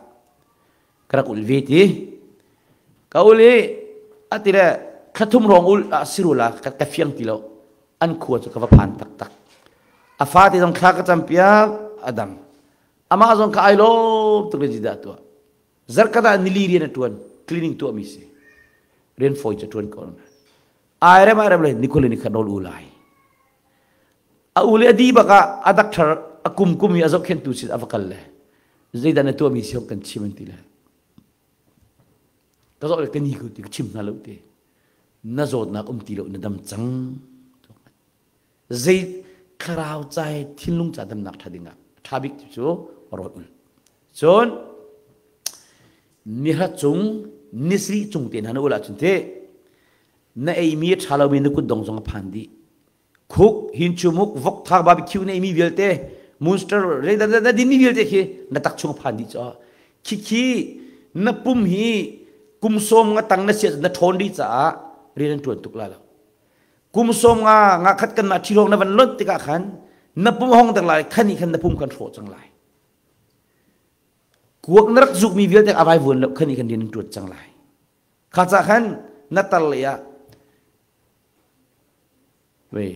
ka rak ul ve ti. Ka ul i a ti le thlathum rong ul ah siru la ka fiang ti lo. An khua cu ka va phan taktak. A fate zong thla ka campiak a dam. Amah zong kha ai lawm tuk le zidah tuah. Zarkhat ah nili rian a tuan, cleaning tuah mi si. Rian fawi cu tuan ko. Ai rem ai rem le nikul ni khat rawl u lai. A u le a di bak ah a doctor a kum kum i a zohkhentu sin a va kal le zeidah na tuah mi si kan chim an ti le. Ka zoh le ka ni ko ti ka chim hna lo ti. Na zawtnak um ti lo na dam cang. Zei thlarau cai thinlung ca damnak ṭha dingah ṭha bik cu rawl ul. Cun nihra cung nisri cung te hna na ul ahcun teh na eimi a ṭha lomi na kutdong zong a phan dih. Khuk, hinchumuk, vokthak, barbecue na eimi vialte, monster, na dinmi vialte khi na tak chung a phan dih caah khikhi na pum hi kum sawm nga tang na siah na ṭhawn dih caah rian an ṭuan tuk lai lo. Kum sawm nga nga khat kan mah ṭhihrawng na van lonh tikah khan na pum hong dek lai khan nih khan na pum kan hrawh cang lai. Kuak na rak zukmi vialte a vai vuan lo khan nih khan rian an ṭuan cang lai. Kha ca khan na tar lei ah ve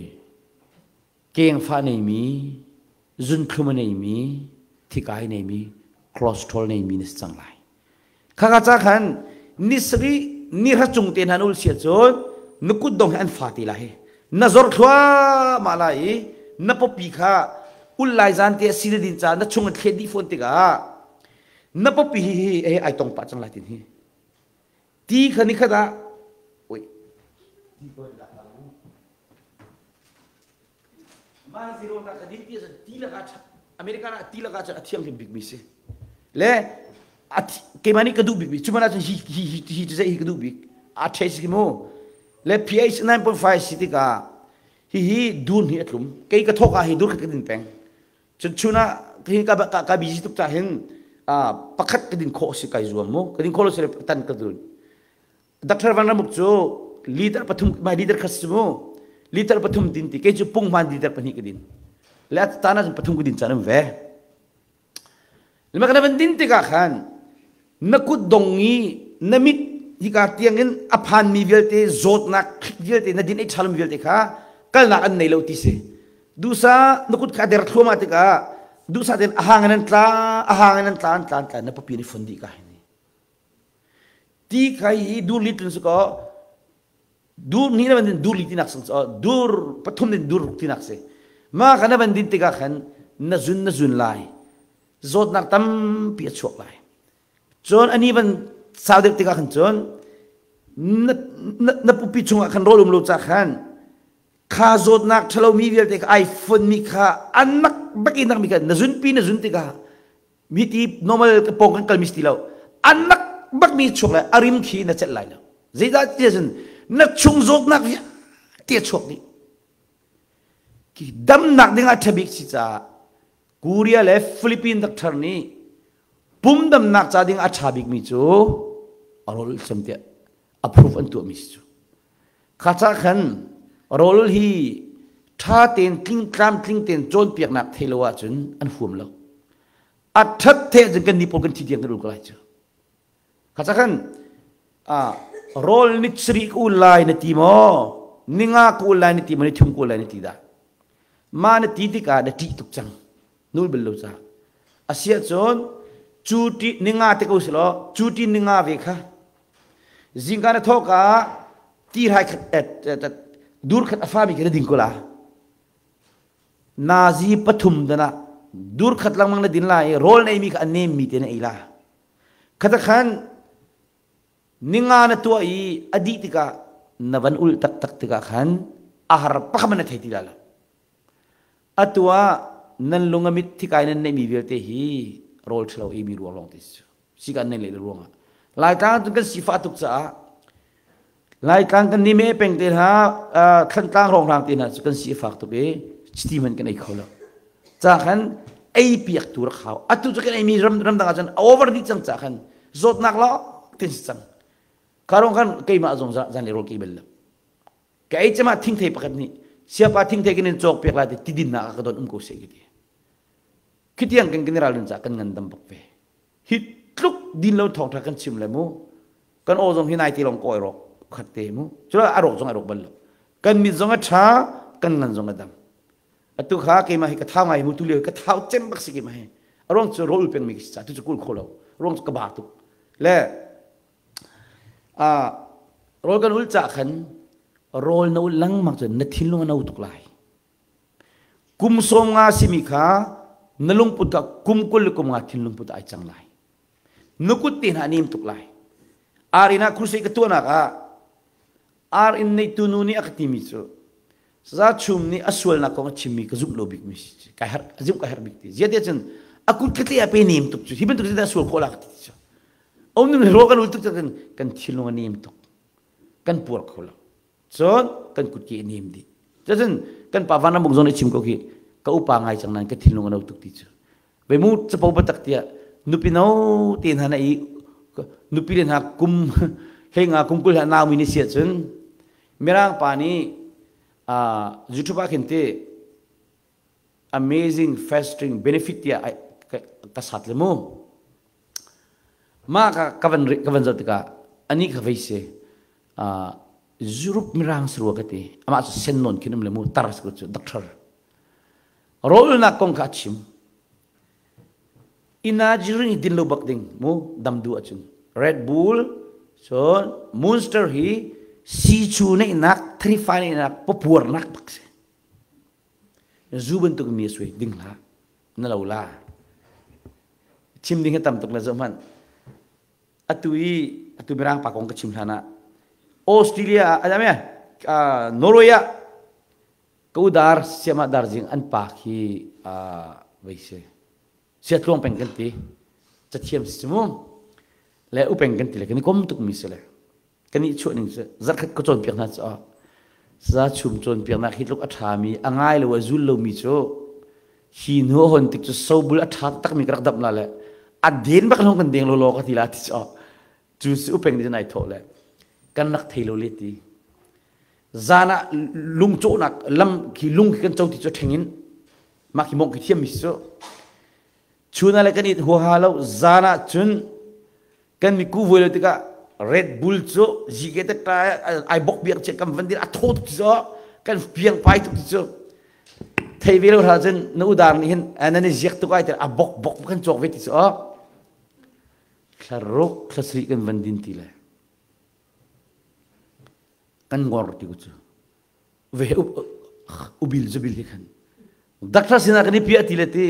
kengfa neimi zunthlum a neimi thikai neimi cholesterol neimi na si cang lai. Khaka ca khan ni sarih ni hra cung te hna na ul sia cun na kutdong he an fa ti lai. Na zor thluahmah lai i na pawpi kha ul lai zan te si na din caah na chung an thlet dih fawn tikah na pawpi hi hi hi ai tong pah cang lai tin hi. Ti kha ni khat ah oi ti ko Mah zero na ka din ti ti laka America ah ti laka cun a thianghlim bikmi si. Le keimah nih ka duh bikmi cu mana cun hi hi hi hi hi hi ka duh bik. A taste ki mu. Le pH 9.5 si tikah hi hi dur hi a tlum. Kei ka thawk ah hi dur khat ka din peng. Cun chun ah hi ka ka ka busy tuk ta hin pakhat ka din khawh si kai zuam mu. Ka din khawh lo si tan ka dun. Dr. Van Ramuk cu liter pathum mai liter khat si mu liter pathum din ti kei cu pung hman liter pahnih ka din le a tan ah pathum ka din caan um ve lema kana van din tikah khan na kut dong i na mit hika tiang in a phan mi vialte zawtnak vialte na din ei ṭhalmi vialte kha kalnak an nei lo ti si dusa na kut kha der thluama tikah dusa ten a hang in an tla a hang in an tla an tla an tla na papi ni fon dih ka hi Ti kha hi dur li tlun si kaw dur ni na van din dur li tinak sang dur pathum din dur ruk tinak si ma kha na van din tikah khan na zun na zun lai zawtnak tampi a chuak lai cun ani van sau deuh tikah khan cun na, na, na pupi chungah khan rawl um lo ca khan kha zawtnak ṭhalomi vialte kha ai fonmi kha an nak bak in nak mi kha na zunpi na zun tikah mi ti normal ka pawng kan kalmi si ti lo an nak bak mi chuak le a rim khi na celh lai lo zeidah ti cun na chung zawtnak vialte a chuak dih ki damnak ding ah ṭha bik si caah Korea le Philippine doctor nih pum damnak ca ding a ṭha bik mi cu a rawl sem tiah approve an tuah mi si cu kha ca khan rawl hi ṭha tein tling tlamtling tein cawnpiaknak thei lo ahcun an huam lo a ṭhat the cun kan ni pawl kan thi tiang kan ul ko lai cu kha ca khan rawl ni sarih ka ul lai na ti maw ninga ka ul lai na ti maw ni thum ka ul lai na ti dah ma na ti tikah na ṭih tuk cang nul bal lo ca asiah cun cu ti ninga te ko si law cu ti ninga ve kha Zingka na thawk ah ti hrai khat dur khat a fami khi na ding ko la. Nazi pathum dana dur khat langmang na din lai rawl na eimi kha a nem mi te na ei la. Khata khan Ninga na tuah i a dih tikah na van ulh taktak tikah khan a har pakhat na thei ti lai lo. Atu ah nan lung a mit thikai nan neihmi vialte hi rawl ṭhalo eimi ruang lawng te si. Sika nan leh ruangah. Laitlang cun kan sifah tuk caah Laitlang kan ni me peng te hna Thlantlang hrawnghrang te hna cu kan si a fak tuk i chiti hmanh kan ei kho lo. Ca khan ei piak tu rak hau. Atu cu kan eimi ram ramdang ah cun over dih cang ca khan zawtnak lawng tin si cang. Kha rong khan keimah zong zan le rawl ka ei bal lo. Ka ei cema thingthei pakhat nih siapa thingthei kan in cawk piak lai ti tidinnak ah ka don um ko seh ki ti. Khitiang kan kan ral ca kan ngandam bak ve. Hi tluk din lo thawngtha kan chim le mu. Kan aw zong hi nai ti long ko ai rawk khat te mu. Cula a rawk zong ai rawk bal lo. Kan mit zong a tha, kan ngan zong a dam. Atu kha keimah hi ka thau ngai mu tu lio ka thau cem bak si keimah hi. A ruang cu rawl peng mi ka si ca tu cu kul kho lo. Ruang cu ka ba tuk. Le rawl kan ul cah khan rawl na ul lengmang cun na thinlung a no tuk lai. Kum 50 simi kha na lungput kha kum 20 le kum nga thinlungput ai cang lai. Na kut te hna a nem tuk lai. Ar inn ah crusade ka tuahnak ah ar inn neitu nu nih a ka timi cu Saza Chum nih a sualnak kong a chimmi ka zumh lo bikmi si. Kai harh, a zumh ka herh bik ti. Zia te cun a kut ka tle a pe nem tuk cu. Hi bantuk cu sual khawh la ka ti cu. Om nu ro kan ul tuk cun kan thinlung a nem tuk. Kan puar kho lo. Cun kan kut ke a nem dih. Cun kan pa van ramuk zong nih chim ko khi ka upa ngai cang nain ka thinlung a no tuk ti cu. Ve mu capo batak tiah nupi no te hna na i nupi le hna kum hlei nga kum 20 ha naumi ni sia cun Mirang pa nih YouTube ah khin ti amazing fasting benefit tiah ka sat le mu. Mah ka ka van ka van zoh tikah ani kha vei si Europe mirang sarua ka ti amah cu sen nawn khin um le mu tar cu doctor rawlnak kong kha a chim Energy drink din lo bak ding mu dam du ahcun Red Bull cun Monster hi sichu neihnak thrifa neihnak papuarnak bak si zu bantuk mi a suai ding hlah na lo la chim ding hi tam tuk le zoh hmanh atu i atu mirang pa kong ka chim hlan ah Australia ah Norway ah Ka u dar siamah darzing an pa khi vei si. Siatluang peng kan ti. Cathiam si mu. Le upeng kan ti le kan i kom tuk mi si le. Kan i chuah ning si zarkhat ka cawnpiak hna cu za chum cawnpiaknak hi tluk a ṭha mi a ngai lo a zul lo mi cu hi hnu a hon tik cu sobul a ṭha tak mi ka rak damh la le a den bak long kan deng lo law ka ti la ti cu cu si upeng nih ai thawh le kan rak thei lo le ti Zan ah lungcawhnak lam khi lung khi kan co ti cu ṭheng in mah khi mong khi thiam mi si cu. Chun ah le kan it huaha lo zan ah cun kan mi ku vuai lo tikah Red Bull cu zike te ta ai bok biak che kam van dir a thaw tuk ti cu kan piang pai tuk ti cu thei ve lo hla cun na udar nih hin nan i ziak tuk ai te a bok bok kan cawk ve ti cu thla ruk thla sarih kan van din ti le Kan ngor ti ku cu ve ubil zubil hi khan doctor sinah kan i piah ti le ti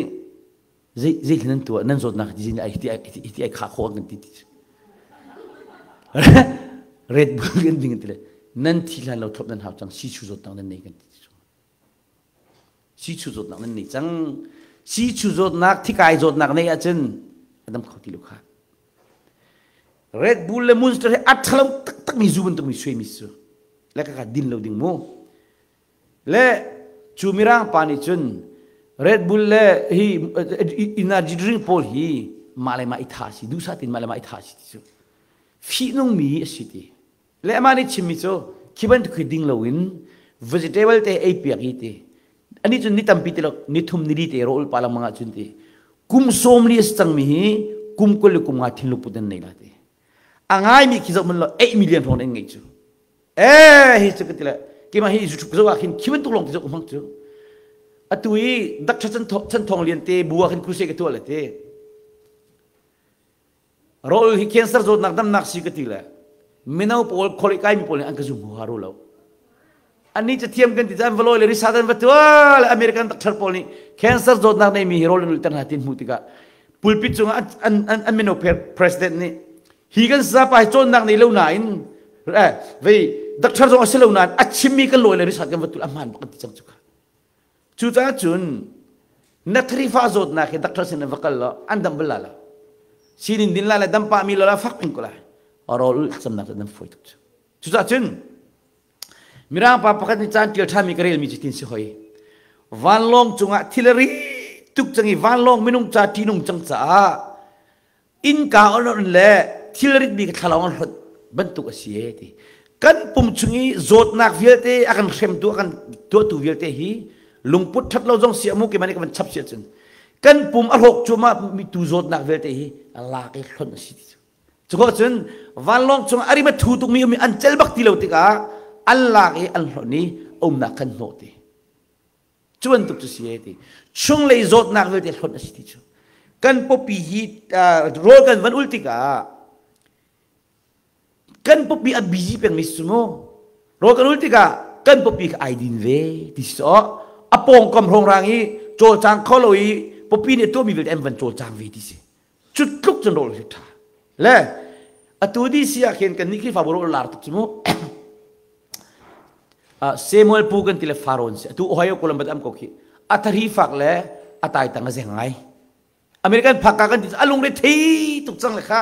zei zei nan tuah nan zawtnak ti ai ti ai ti ai kha kho kan ti ti Red Bull kan ding ti le nan thi hlan lo thlop nan hau cang si chu zawtnak nan nei kan ti si chu zawtnak nan nei cang si chu zawtnak thikai zawtnak nei ahcun adam kho ti lo kha Red Bull le Monster hi a ṭhalo taktakmi zu bantuk mi suaimi cu le ka din lo ding mu. Le cu mirang pa nih cun Red Bull le hi energy drink pawl hi mah le mah i tha si duhsah tin mah le mah i tha si ti cu fihnung mi a si ti. Le amah nih chimmi cu khi bantuk hi ding loin vegetable te ei piak hi ti. Ani cun ni tampi ti lo ni thum ni li te rawl pa lengmang ahcun ti kum 40 a si cangmi hi kum 20 le kum nga thinlung put an nei la ti. A ngaimi khi zoh man lo 8 million hrawng an ngeih cu. Eh hi cu ka ti le keimah hi YouTube zoh ah khin khi bantuk lawng ti zoh ka hmang cu. Atu i Dr. Chan Thong Lian te bu ah khin crusade ka tuah le ti. Rawl hi cancer zawtnak damnak si ka ti le mino pawl khual kaimi pawl nih an ka zum huha ru lo. Annih cathiam kan ti caan va lawi le research an va tuah le American doctor pawl nih cancer zawtnak neimi hi rawl an ulter hna tin hmuh tikah pulpit cungah an, an, an, an mino president nih Hi kan sapa hi cawnnak nei lo nain eh vei doctor zong a si lo nain a chimmi kan lawi le research kan va tul a hmaan bak kan ti cang cu kha. Cucaah cun na tharifa zawtnak hi doctor sin va kal law an dam bal la lo. Sinin din la le dam pah mi lo la fak peng ko lai. Rawl ulh thlacamnak cu nan fawi tuk cu. Cucaah cun Mirang pa pakhat nih caan ṭial ṭhanmi ka relmi cu tin si hoi. Vanlawng cungah thil a ri tuk cang i vanlawng minung ca ṭihnung cang caah innka on on le thil ritmi ka thlalau an hlonh bantuk a si e ti. Kan pum chung i zawtnak vialte a kan hremtu a kan tuahtu vialte hi lungput ṭhat lo zong si amu keimah nih ka van chap si ahcun kan pum a hrawk cuahmah mi tu zawtnak vialte hi lak i hlonh a si ti cu. Cuko cun vanlawng cung a rim a thu tukmi um i an cel bak ti lo tikah an lak i an hlonh i umnak khan hnawh ti. Cu bantuk cu si e ti. Chunglei zawtnak vialte hlonh a si ti cu. Kan pawpi hi rawl kan van ul tikah kan pawpi a busy pengmi si mu. Rawl kan ul tikah kan pawpi kha ai din ve ti si a pawngkam hrawng i cawlcang kho lo i pawpi nih a tuahmi vialte an van cawlcang ve ti si. Cu tluk cun rawl hi ṭha. Le atu DC ah khin kan nih Khrihfabu rawl lar tuk cu mu. Samuel pu kan ti le Faraon si. Atu Ohio Columbus am ko khi. A thari fak le a tai tang a zeng ngai. American phakka kan ti a lungre thei tuk cang le kha.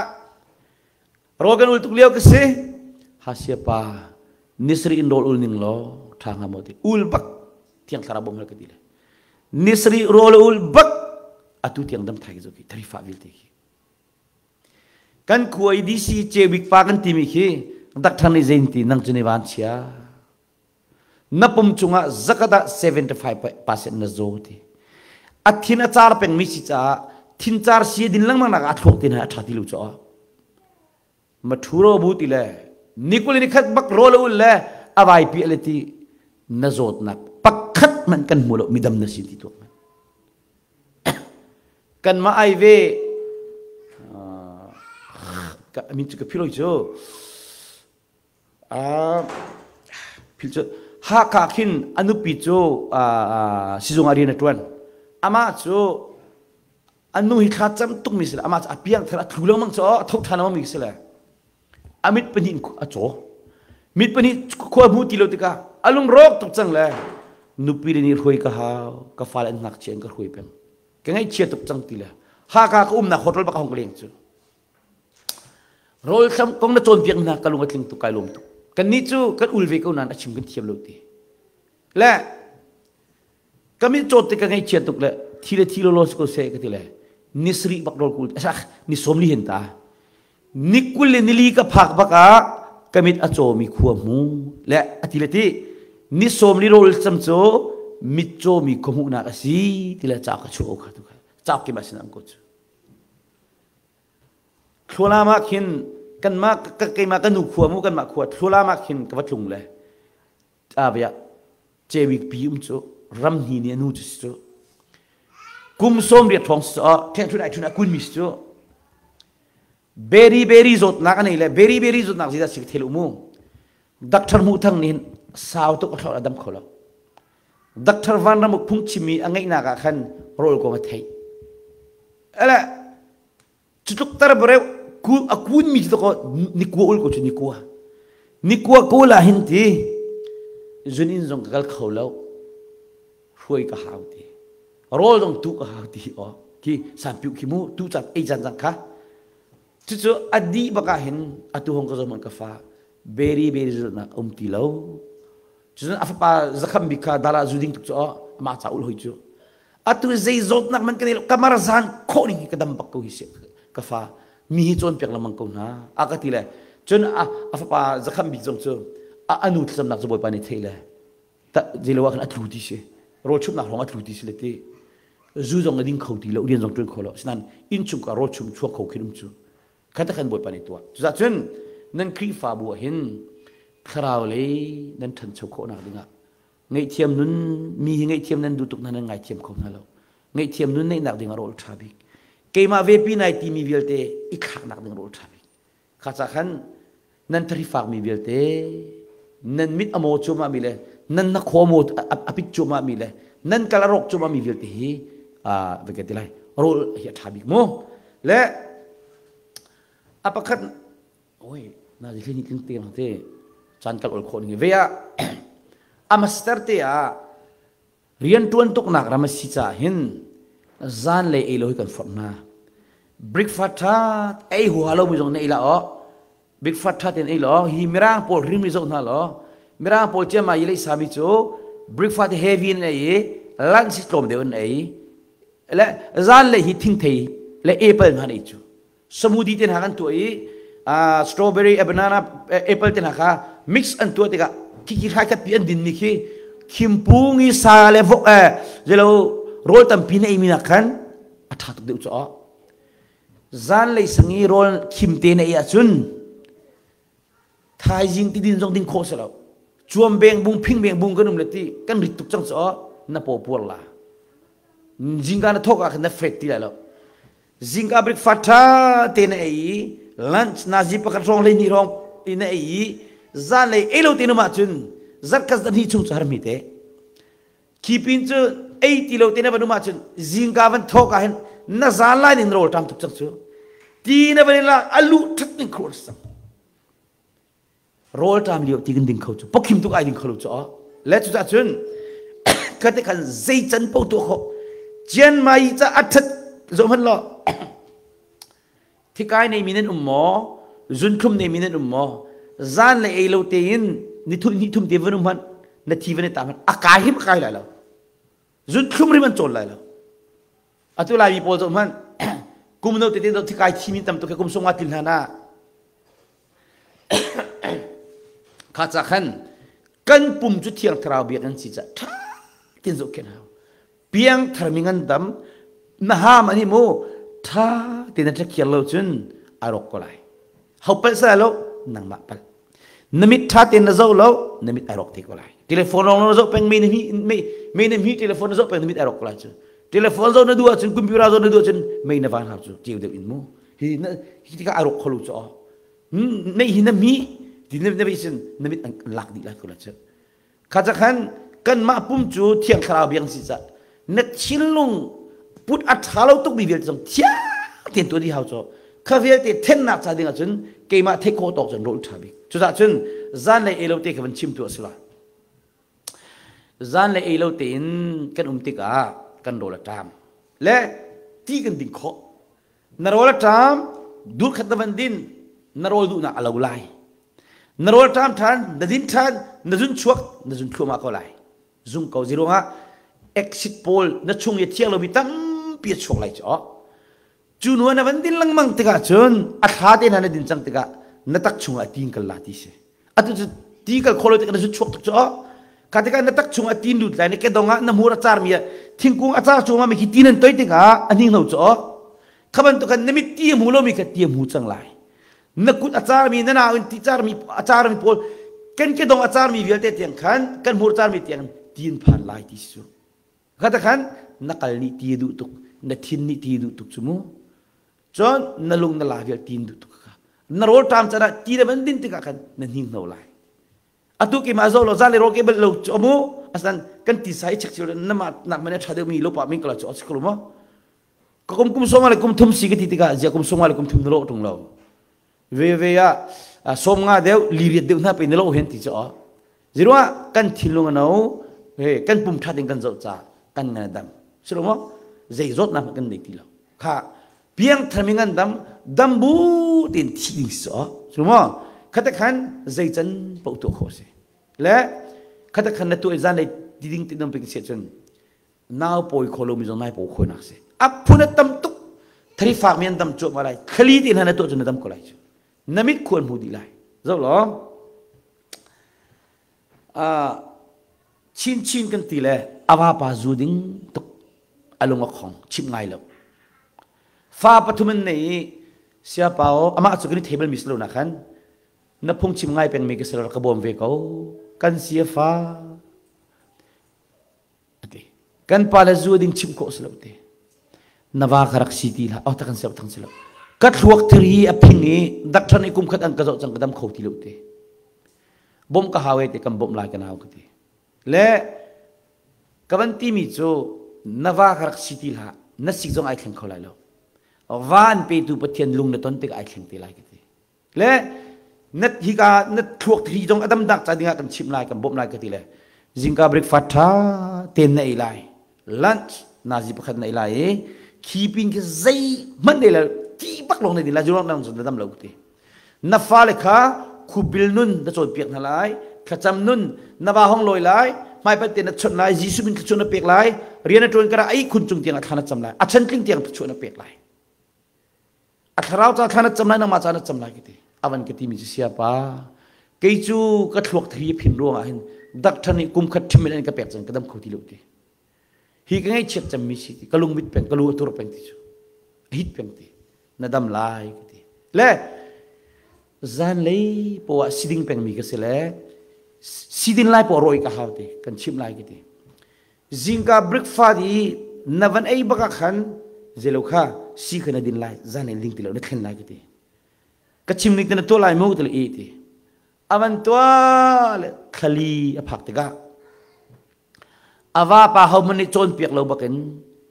Rawl kan ul tuk lio ka si. Hasia pa nisri in rawl ul ning law ṭha hnga maw ti. Ul bak thiang thlarau bawm hal ka ti le. Nisri rawl ul bak atu tiang dam thai zo khi tharifa vialte khi. Kan khua i DC cewik pa kan timi khi doctor nih zein ti nang cu ni van chia. Na pum cungah zakata 75% na zaw ti. A thin a car pengmi si caah thin car si din lengmang nak a thluak tin a ṭha ti lo caah ma ṭhuro bu ti le nikul ni khat bak rawl ul le a vai pi le ti na zawtnak pakhat man kan hmu lo midam na si ti tuak man kan ma ai ve ka min chu ka philoi chu phil cu Hakha khin a nupi cu sizung ah rian a ṭuan amah cu a nu hi thla cam tukmi si le amah cu a piang thar a thlu lengmang cu a tho ṭhan lengmang mi si le a mit pahnih a caw mit pahnih khua hmu ti lo tikah a lungrawk tuk cang le nupi le nih hruai ka hau ka fale an ngakchia in ka hruai peng ka ngaihchia tuk cang ti le Hakha ka umnak hotel bak a hong ka leng cu Rawl thlam kong na cawnpiak hna ka lung a tling tuk kai lawm tuk. Kannih cu kan ul ve ko nain a chim kan thiam lo ti. Le ka mit cawt te ka ngaihchia tuk le thi le thi lo lo si ko seh ka ti le ni sarih bak rawl kul sak ni sawm li hen ta ni kul le nili ka phak bak ah ka mit a cawmi khua hmu le a ti le ti ni sawm li rawl cam cu mit cawmi khua hmuhnak a si ti le ca ka chuah kha tu kha cauk kim ah sin am ko cu Thlualam ah khin kanmah keimah ka nu khua mu kanmah khua thlualam ah khin ka va tlung le avia cewik pi um cu ram hni nih a nu cu si cu kum sawm riat hrawng si cu theng thun ai thun a kun mi si cu beri beri zawtnak a nei le beri beri zawtnak zeidah si ka thel umu doctor hmuh thang nih sau tuk a thlor a dam kho lo doctor van ramuk phungchimmi a ngeihnak ah khan rawl kong a theih Ala cutluk tar bareu ku a kun mi cu ko nikua ul ko cu nikua. Nikua ko la hin ti zun in zong ka kal kho lo. Hruai ka hau ti. Rawl zong tu ka hau ti o. Khi sanpiu khi mu tu cang ei cang cang kha. Cucu a dih bak ah hin atu hong ka zong ka fa beri beri nak um ti lo. Cun a fapa zakham bik kha dara zu ding tuk cu amah ca ul hoi cu. Atu zei zawtnak man ka nei lo kamar zan khawh ning hi ka dam bak ko hi si ka fa mi hi cawnpiak lengmang ko hna a ka ti le cun a, a fapa zakham bik zong cu a anu thlacamnak cu bawipa nih theih le ta zeilo ah khan a tlu ti si rawl chumnak hrawng a tlu ti si le ti zu zong a ding kho ti lo rian zong ṭuan kho lo asinain innchung ka rawl chum chuak kho khin um cu kha te khan bawipa nih tuah cucah cun nan Khrihfabu ah hin thlarau lei nan ṭhancho khawhnak dingah ngaihthiam nun mi hi ngaihthiam nan duh tuk hna nan ngaithiam kho hna lo ngaihthiam nun neihnak ding ah rawl ṭha bik keimah ve pi nai timi vialte i thlaknak ding rawl ṭha bik kha ca khan nan tharifak mi vialte nan mit a maw cuahmah mi le nan na khaw maw a pit cuahmah mi le nan kal a rawk cuahmah mi vialte hi va ti lai rawl hi a ṭha bik mu le a pakhat. Oi, na zi hlini tling te te caan kal ol khawh ning ve ah a master te ah rian tuan tuknak ram a si caah hin zan lei ei lo hi kan forh hna. Breakfast tha ei huha lo mi zong na ei la aw. Breakfast tha ten ei law hi mirang pawl rim i zoh hna law mirang pawl ciama i lei sami cu breakfast heavy in ei i lunch tlawm deuh in ei le zan lei hi thingthei le apple hna ei cu smoothie te hna kan tuah i strawberry banana apple te hna kha mix an tuah tikah khikhi hrai khat pi an din mi khi khimpung i sa le vok eh zelo rawl tampi na ei mi nak khan a tha tuk deuh cu Zanlei sang i rawl khim te na ei ahcun thaizing ti din zong ding khawh si lo. Cuam beng bung phing beng bung kan um le ti kan rit tuk cang cu na paw puar la. Zingka na thawk ah khan na fret ti lai lo. Zingka breakfast tha te na ei i lunch nazi pakhat hrawng hlei hnih hrawng na ei i zanlei ei lo te num ahcun zarkhat zarhnih chung cu har mi te. Khi pin cu ei ti lo te na van um ahcun zingka van thawk ah hin na zan lai ning rawl ṭam tuk cang cu. Ti na van la a luh ṭhat ning khur sang. Rawl ṭam lio ti kan ding kho cu pokhim tuk ai ding kho lo cu le cu cun khate khan zei can po tu kho chian mai ca a ṭhat zo hman lo Thikai neimi nan um maw? Zunthlum neimi nan um maw? Zan le ei lo tein nithum hnih thum te van um hmanh na thi van i ta hmanh a kai him kai lai lo. Zunthlum rim an cawl lai lo. Atu Laimi pawl zoh hmanh kum no tete zoh thikai thimi tam tuk he kum sung tlin hlan ah kha ca khan kan pum cu thiang thlarau biak an si ca ṭha tin zohkhenh hau. Piangthar mi ngandam na ham ani mu tha te na thlakhiar lo cun a rawk ko lai. Ho palh sa lo nangmah palh. Na mit tha te na zoh lo na mit a rawk te ko lai. Telephone lawng na zoh peng mi na mi mi na mi telephone na zoh peng na mit a rawk ko lai cu. Telephone zoh na duh ahcun computer zoh na duh ahcun mei na van hau cu ceu deuh in mu. Hi na hi tikah a rawk kho lo cu. Nei hi na mi ti na na sin na mit an lak dih lai ko la cu. Kha ca khan kanmah pum cu Thiang Thlarau biak si cah na thinlung put a ṭha lo tukmi vialte zong thiang tein tuah dih hau cu. Kha vialte thennak ca ding ahcun keimah theih khawh tawk cun rawl ṭha bik. Cucaah cun zanlei ei lo te kha van chim tu a si la. Zanlei ei lo tein kan um tikah kan rawl a ṭam. Le ti kan ding khawh. Na rawl a ṭam, dur khat na van din, na rawl duhnak a lo lai. Na rawl ṭam ṭhan, na din ṭhan, na zun chuak, na zun thluahmah ko lai. Zung ko ziruangah exit pawl na chung i thiang lomi tampi a chuak lai cu. Cu nu na van din lengmang tikah cun a thla te hna na din cang tikah na tak chungah tin kal la ti si. Atu cu ti kal khawh lo tikah na zun chuak tuk cu. Kha tikah na tak chungah tin lut lai na kedong ah na hmur a carmi ah thingkung a car cungah mi khi ti nan toi tikah a hninghno cu. Kha bantukan na mit ti a hmu lomi kha ti a hmu cang lai. Na kut a carmi na nau in ti carmi a carmi pawl kan kedong a carmi vialte tiang khan kan hmur carmi tiang ti in phan lai ti si cu. Kha ta khan na kal nih ti a duh tuk na thin nih ti a duh tuk cu mu. Cun na lung na la vial ti in duh tuk kha. Na rawl ṭam can ah ti na van din tikah khan na hninghno lai. Atu ke ma zo lo za le ro ke bal lo chu mu asan kan ti sai chek chil na ma nak mane tha deuh mi lo pa min kala chu asiklo mo ka kum kum soma le kum thum si ka ti tikah zia kum soma le kum thum na lo tung lo ve ve ah som nga deuh li riat deuh hna pe na lo hen ti chu zirwa kan thinlung ano he kan pum tha ding kan zoh cha kan ngan dam silo mo zei zawt na kan nei ti lo kha piang tharmi ngan dam dam bu tin thi ding so silo mo khata khan zei can po tu kho si le khata khan na tu zan lei ti ding ti dam pe se chun nau pawi kho lomi zong nai pawi kho nak si a phun a tam tuk thari fak mi an dam cuah ma lai khali ti hna na tuah cun na dam ko lai cu na mit khuan hmu dih lai zoh law chin chin kan ti le awa pa zu ding tuk alung a khong chim ngai lo fa pathum an nei i siapa o amah cu kan i thei bal mi si lo na khan na phungchim ngai peng mi ka sal ka bawm ve ko kan sia fa ati kan pa le zu ding chim khawh si lo te na va ka rak si ti hlah oh tak kan siap thang si lo ka thluak thir hi a phing i doctor nih kum khat an ka zoh cang ka dam kho ti lo te bom ka hau e te kan bom lai ka nau ka ti le ka van ti mi cu na va ka rak si ti hlah na sik zong ai thleng kho lai lo va an petu pathian lung na ton tik ai thleng te lai ka ti Le Na hika na thluak thri zong a dam dak ca dingah kan chimh lai, kan bawmh lai ka ti le. Zingka breakfast tha ten na ei lai. Lunch nazi pakhat na ei lai i khi pin khi zei hmanh nei le ti bak lawng na din lai zurang nang na dam lo ka ti. Na fale kha khupbil nun na cawnpiak hna lai, thlacam nun na va hong lawi lai, hmaipat te na chawnh lai, Jesuh min thluachuah na pek lai, rian na ṭuan kara ai khun cung tiang ah thla na cam lai, a chantling tiang thluachuah na pek lai. A thlarau ca thla na cam lai, nangmah ca na cam lai ka ti. Avan ka timi cu siapa, kei cu ka thluak thri phin ruangah hin doctor nih kum khat ṭhim in an ka pek cang ka dam kho ti lo ti. Hi ka ngaihchiat cemmi si ti, ka lungmit peng, ka lu a tur peng ti cu. A hit peng ti. Na dam lai ka ti. Le zanlei poah siding pengmi ka si le sidin lai poah rawi ka hau ti, kan chimh lai ka ti. Zingka breakfast i na van ei bak ah khan zelo kha si kha na din lai, zanlei ding ti lo na thlen lai ka ti. Ka chim ning te na tuah lai mu ti le i ti. Avan tuah le thlali a phak tikah A vapa hohmanh nih cawnpiak lo bakin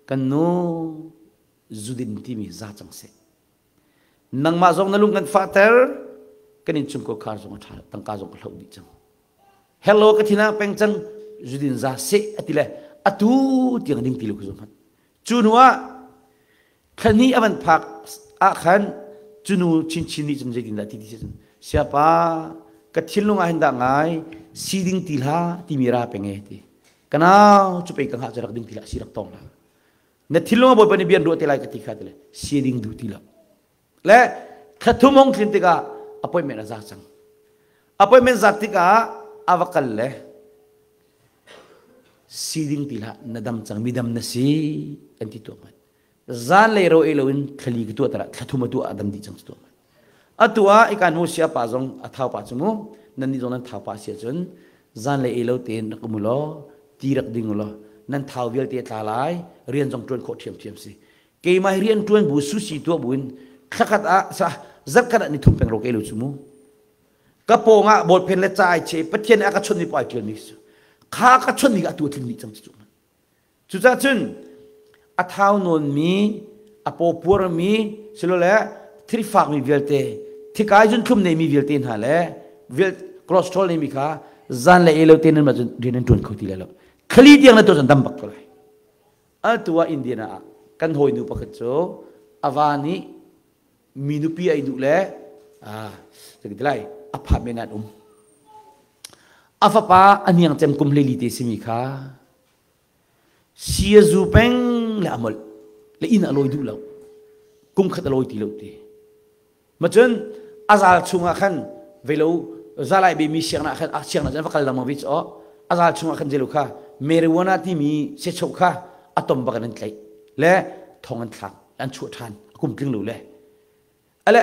kan nu zudin timi za cang seh. Nangmah zong na lung kan fahter, kan innchungkhar khar zong a ṭha, tangka zong ka hloh dih cang. Hello ka thin ah peng cang, zudin za seh a ti le atu tiang ding ti lo ka zum hmanh. Cu hnu ah thla hnih a van phak ah khan cu nu chinchin nih cun zeitindah ti ti si cun siapa ka thinlung ah hin dah ngai si ding ti hlah timi ra peng e ti kanau cu pei ka hngah cu rak ding ti hlah si rak tong hlah na thinlung ah bawipa nih bian ruah te lai ka ti kha ti le si ding duh ti lo le thla thum hong tlin tikah appointment a za cang appointment zat tikah a va kal le Si ding ti hlah, na dam cang, midam na si, an ti tuah mat. Zan lei ro ei loin thlali ka tuah tara thla thum a tuah a dam dih cang tuah mat. Atu ah ikan mu sia pa zong a thau pa cu mu, nan nih zong nan thau pa si ahcun zan lei ei lo tein rak um law, ti rak ding law, nan thau vialte tla lai, rian zong ṭuan khawh ṭhiamṭhiam si. Keimah hi rian ṭuan bu sushi tuah buin thlakhat ah sa zarkhat ah ni thum peng ro ke lo cu mu. Ka pawng ah bawlphen le ca ai che Pathian nih a ka chawnh mi paoh ai ṭialmi cu kha ka chawnh mi atu a tling dih cang cu. Cucaah cun a thau nawnmi, a paw puarmi, silole thilfakmi vialte, thikai zunthlum neimi vialte hna le cholesterol neimi kha zan le ei lo te nan mah cun rian an ṭuan kho ti lai lo. Khali tiang na tuah cun dam bak ko lai. Atu ah Indiana ah kan hawinu pakhat cu a va nih mi nupi ai duh le ti lai a pha men an um a fapa a niang cem kum hlei li te simi kha sia zu peng le a molh le inn a lawi duh lo kum khat a lawi ti lo ti ma cun a zal chungah khan velo zalai be mi siang na khan a siang na cun va kal lengmang ve chu a zal chungah khan jelu kha marijuana timi se kha a tom bak an tlaih le thong an thlak an chuah ṭhan a kum tling lo le ale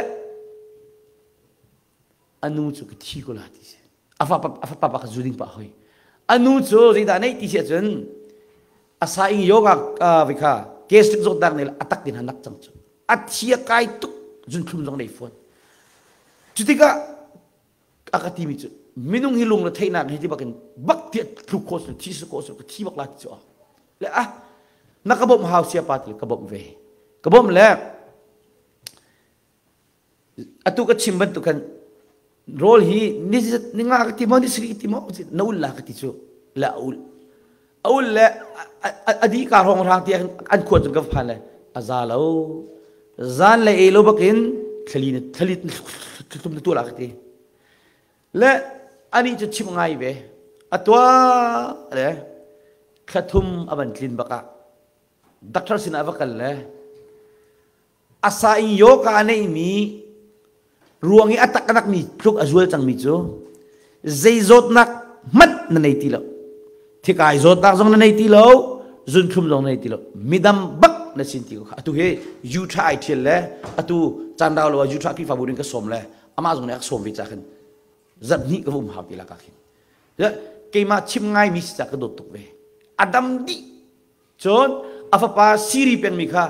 anu cu ka thi ko la ti si a fa a fapa pa ka zu ding pa hoi anu cu zeidah nei ti si ahcun a sa ing yoga vi kha gastric zawtnak ne a tak din nak cang cu a thia kai tuk zunthlum zong nei fawn cutikah a ka timi cu minung hi lung le theihnak hi ti bakin bak tiah thluk khawh su thi su khawh su ka thi bak la ti cu le ah na ka bawmh hau sia pa ti ka bawmh ve ka bawmh le atu ka chim bantuk khan rawl hi ni ni nga ka ti maw ni sri ka ti maw na ul la ka ti cu le a ul a ul le a di ka rong rang ti an khua cung ka phan le a za lo zan le ei lo bakin thlali na thlali thlum na tuah la ka ti le ani cu chim ngai ve a tua le thlathum a van tlin bakah doctor sinah va kal le a sa in yoga a neihmi ruang i a tak a mi tluk a zual cangmi cu zei zawtnak hmanh na nei ti lo thikai zawtnak zong na nei ti lo zunthlum zong na nei ti lo midam bak na sin ti ko kha atu hi Utah ai thial le atu caan rau lo ah Utah Khrihfabu ding ka sawm le amah zong nih a ka sawm ve ca khin zarh hnih ka va um hau ti la ka khin keimah chim ngai mi si ca ka dawt tuk ve a dam dih Cun a fapa Siri pengmi kha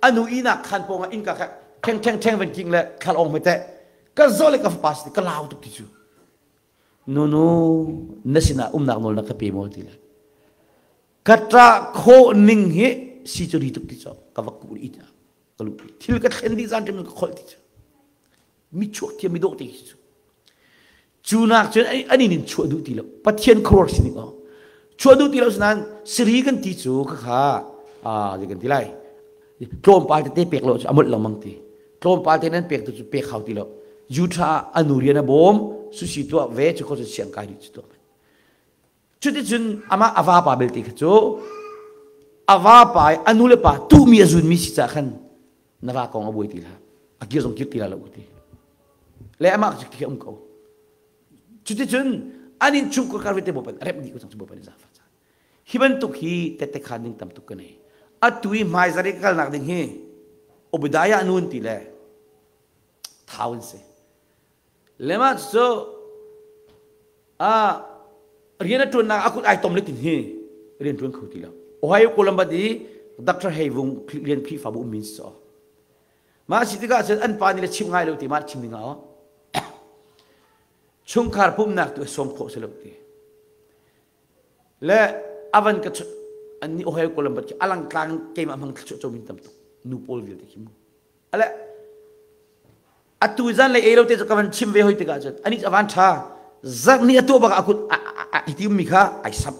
a nu ihnak khaan pawngah innka kha ṭheng ṭheng ṭheng van king le thal ong hmai teh ka zoh le ka fapa si ka lau tuk ti cu nunu na sinah umnak nawl na ka pe maw ti le ka ṭah khawh ning hi si cu ri tuk ti cu ka va ku i ka lu thil ka thlen dih zan ṭim ka kholh ti cu mi chuak thiam mi dawh te khi cu. Cu nak cun an in in chuah duh ti lo. Pathian khuaruah sining aw. Chuah duh ti lo nain siri kan ti cu khakha ah kan ti lai. Tlawmpal tete pek lo cu a molh lengmang ti. Tlawmpal te nan pek tu cu pek hau ti lo. Utah ah anu rian a bawm sushi tuah ve cu kho cu siang kai dih cu tuah. Cuticun amah a vapa belte kha cu a vapa i a nu le pa tuhmi a zunmi si caah khan na va kong a buai ti hlah. A kir zong kir ti lai lo ti. Le amah cu khi um ko. Cuticun an inn chung kar vialte Bawipa nih a remh dih ko cang cu Bawipa nih zaangfah cang. Hi bantuk hi tette khan ding tam tuk ka nei. Atu i hmaizarh i ka kalnak ding hi Obadiah nun ti le thau an si. Le mah cu rian a ṭuannak a kut ai tom le tin hi rian ṭuan kho ti lo. Ohio Columbus i Dr. Hei Vung rian Khrihfabu ummi si caw. Mah si tikah cun an pa nih le chim ngai lo ti mah chim ding ah chungkhar pumhnak tu sawm khawh si lo ti. Le avan ka an nih Ohio Columbus khi alang tlang keimah hmang thluachuah co min tam tuk nu pawl vialte khi mu. Ale atu zan lei ei lo te cu ka van chim ve hoi tikah cun ani cu a van ṭha zarh ni a tuah bak a kut a ti ummi kha ai samh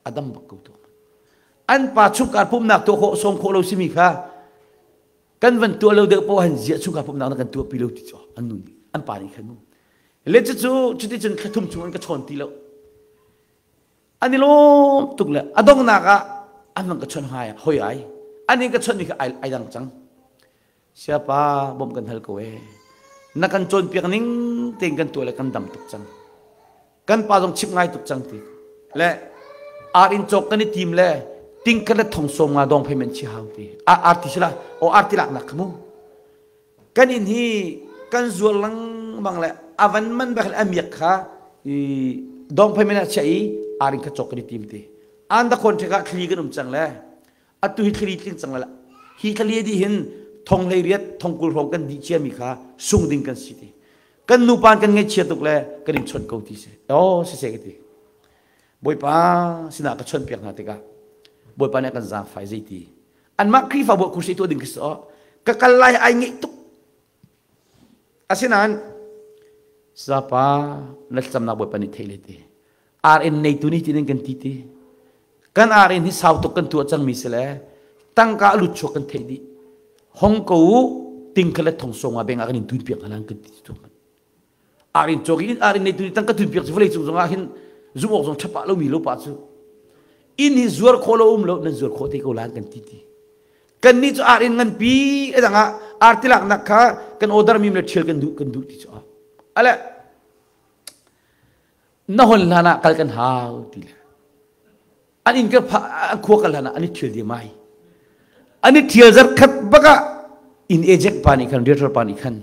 a dam bak ko tu an pa chungkhar pumnak tuah khawh sawm khawh lo simi kha kan van tuah lo deuh poh han ziah chungkhar pumnak na kan tuah pi lo ti cu an nu nih an pa nih khan mu le cucu cuticun thla thum chung an ka chawn ti lo An i lawm tuk le a donghnak ah an van ka chawnh hai hoi ai. An in ka chawnhmi kha ai, ai dang cang. Siapa bawmh kan hal ko ee. Na kan cawnpiak ning tein kan tuah le kan dam tuk cang. Kan pa zong chimh ngai tuk cang ti. Le ar in cawk kan i tim le ting khat le thong sawm nga dong phei men chi hau ti. Ar ti sila o ar ti lak nak kha mu. Kan inn hi kan zuar lengmang le a van man bak le a miak kha i dongphei men ah chiah i aring kha cawk kan i tim ti. An da khon ṭhek ah thli kan um cang le atu hi thli tling cang le hi thli dih hin thong hlei riat thong kul hrawng kan dih ciami kha sung ding kan si ti. Kan nupa kan ngaihchia tuk le kan in chawnh ko ti si. Oh si se ka ti. Bawipa sinah ka chawnhpiak hna tikah Bawipa nih a kan zaangfai zeiti anmah Khrihfabu ah kursi tuah ding khi si ka kal lai ai ngeih tuk asinain sapa na thlacamnak Bawipa nih theih le ti RN neitu nih tin kan ti ti kan RN hi sau tuk kan tuah cangmi si le tangka a lut chuak kan theih dih hong ko ting kha le thong song ah beng ah kan in tun piak hna lan kan ti tu Arin cawk in arin nei tu tang ka tun piak cu vawlei cung zongah hin zumh awk zong ṭhapa lomi lo pa cu inn hi zuar khawh lo um lo nan zuar khawh te ko lan kan ti ti kan nih cu arin nganpi a dang ah artilak nak kha kan order mi le ṭhial kan duh kan duh ti cu ale na hon hlan ah kal kan hau ti le an inn ka an khua kal hlan ah an i ṭhial diam ai an i ṭhial zar khat bak ah inn ejek pa nih khan realtor pa nih khan